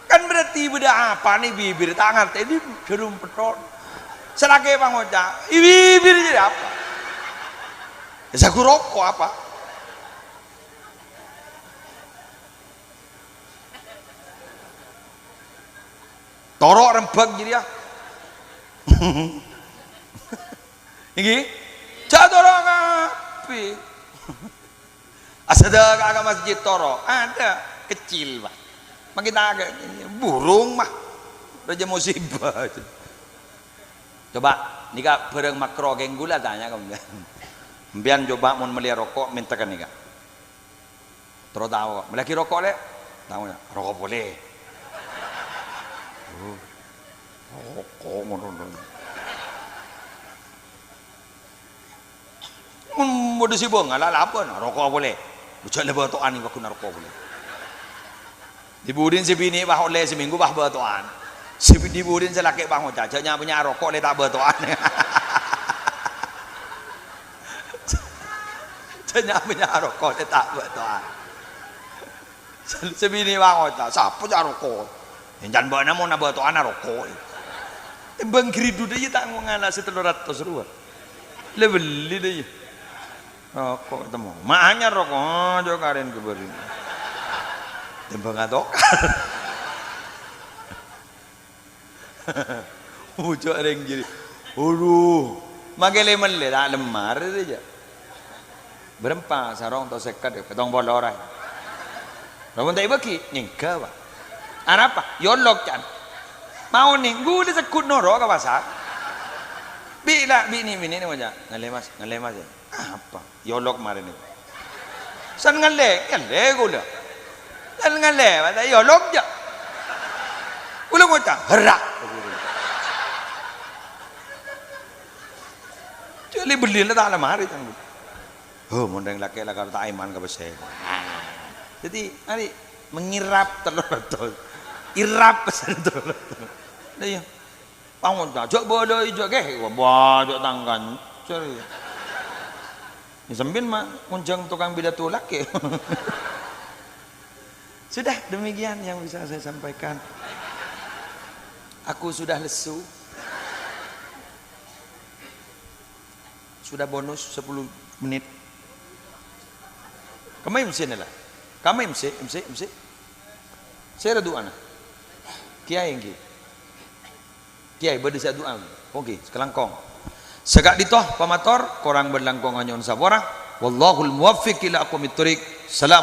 Kan berarti bâdâ apa nè bibir ta' ngartè, è dimma jhârum pettol. Sè lakè' pangoca', è bibir jârèya apa? Sagu roko' apa? Toro' rembhâk jârèya. Èngghi? Jhâ' toro' kabbhi. Asadâka'a ka masjid toro'. Adâ'. Kecil, Pak. Makin ta' ka-, burung, mah. Rajâ musibah. Coba, nèka bhârâng makro kèng ghulâ tanya ka empèyan. Empèyan coba mon mellèya roko', mènta ka nèka. Terro tao, "Mellèaghi roko', Lè'?" Taona, "Roko' polè." Oh, roko' ngono, no. Mon bâdâ sè bângal, la-, labân, "Roko' polè." Bâjâ la bâto'an, paggun roko' polè. Dhi-budhina sè binè' pas ollè samènggu pas bâto'an. Sè bi-, dhi-budhina sè lakè' pas ngoca', "Jhâ' nya'-panya'a roko', Lè', ta' bâto'an." Jhâ' nya'-panya'a roko', Lè', ta' bâto'an. Sè, sè binè' pas ngoca', "Sapa jhâ' roko'? Èncan bâ'na mon abâto'ana roko'." Tèmbhâng gridhu dâ' iyâ ta' ngala' sè tello ratos rowa. La bellè dâ' iyâ. Roko' temmo. Ma' anyar roko', oh, jhâ' karèn kabâri. Tèmbhâng atokar. Bujâ' rèng jârèya. Adu, makè lè-mellè, ta' lemmar rèya. Bârâmpa sarong to sèket, pèttong polo ra. Lha mon ta' èbâghi, nyèngghâ, Pak. Arapa? Yolok, can. Maonè, ghulâ segghut noro' ka pasar. Bi' la, bi' nè'-binè' nè ngoca', "Ngallè, Mas, ngallè, Mas, ya." Apa? Yolok marèna. San ngallè, ngallè ghulâ. San ngallè, mata yolok jhâ'. Ghulâ ngoca', "Herrak." Bâli-bâli la ta' la marè, Cang. Oh, mon rèng lakè' la karo ta' èman ka pèssè. Dhâddhi, arè mengirap tello ratos. Irap pèssè tello ratos. Lah iyâ. Pangon jhâ' bâdâ ijâ kè. Wah, bâdâ tangkan. Serius. Ya, sampèyan ma' ngonjhâng tokang bidâ tulak, ya. Sudah, demikian yang bisa saya sampaikan. Aku sudah lesu. Sudah bonus sepuluh menit. Kemma MC nèla. Kemma MC, MC, MC. Sèra du'âna. Kiai èngghi. Kiai bâdâ sè adu'â. Oke, sakalangkong. Saka'dinto pamator, korang bân langkongnga nyo'on sapora. Wallahul muwaffiq ila aqwamit thoriq. Salam.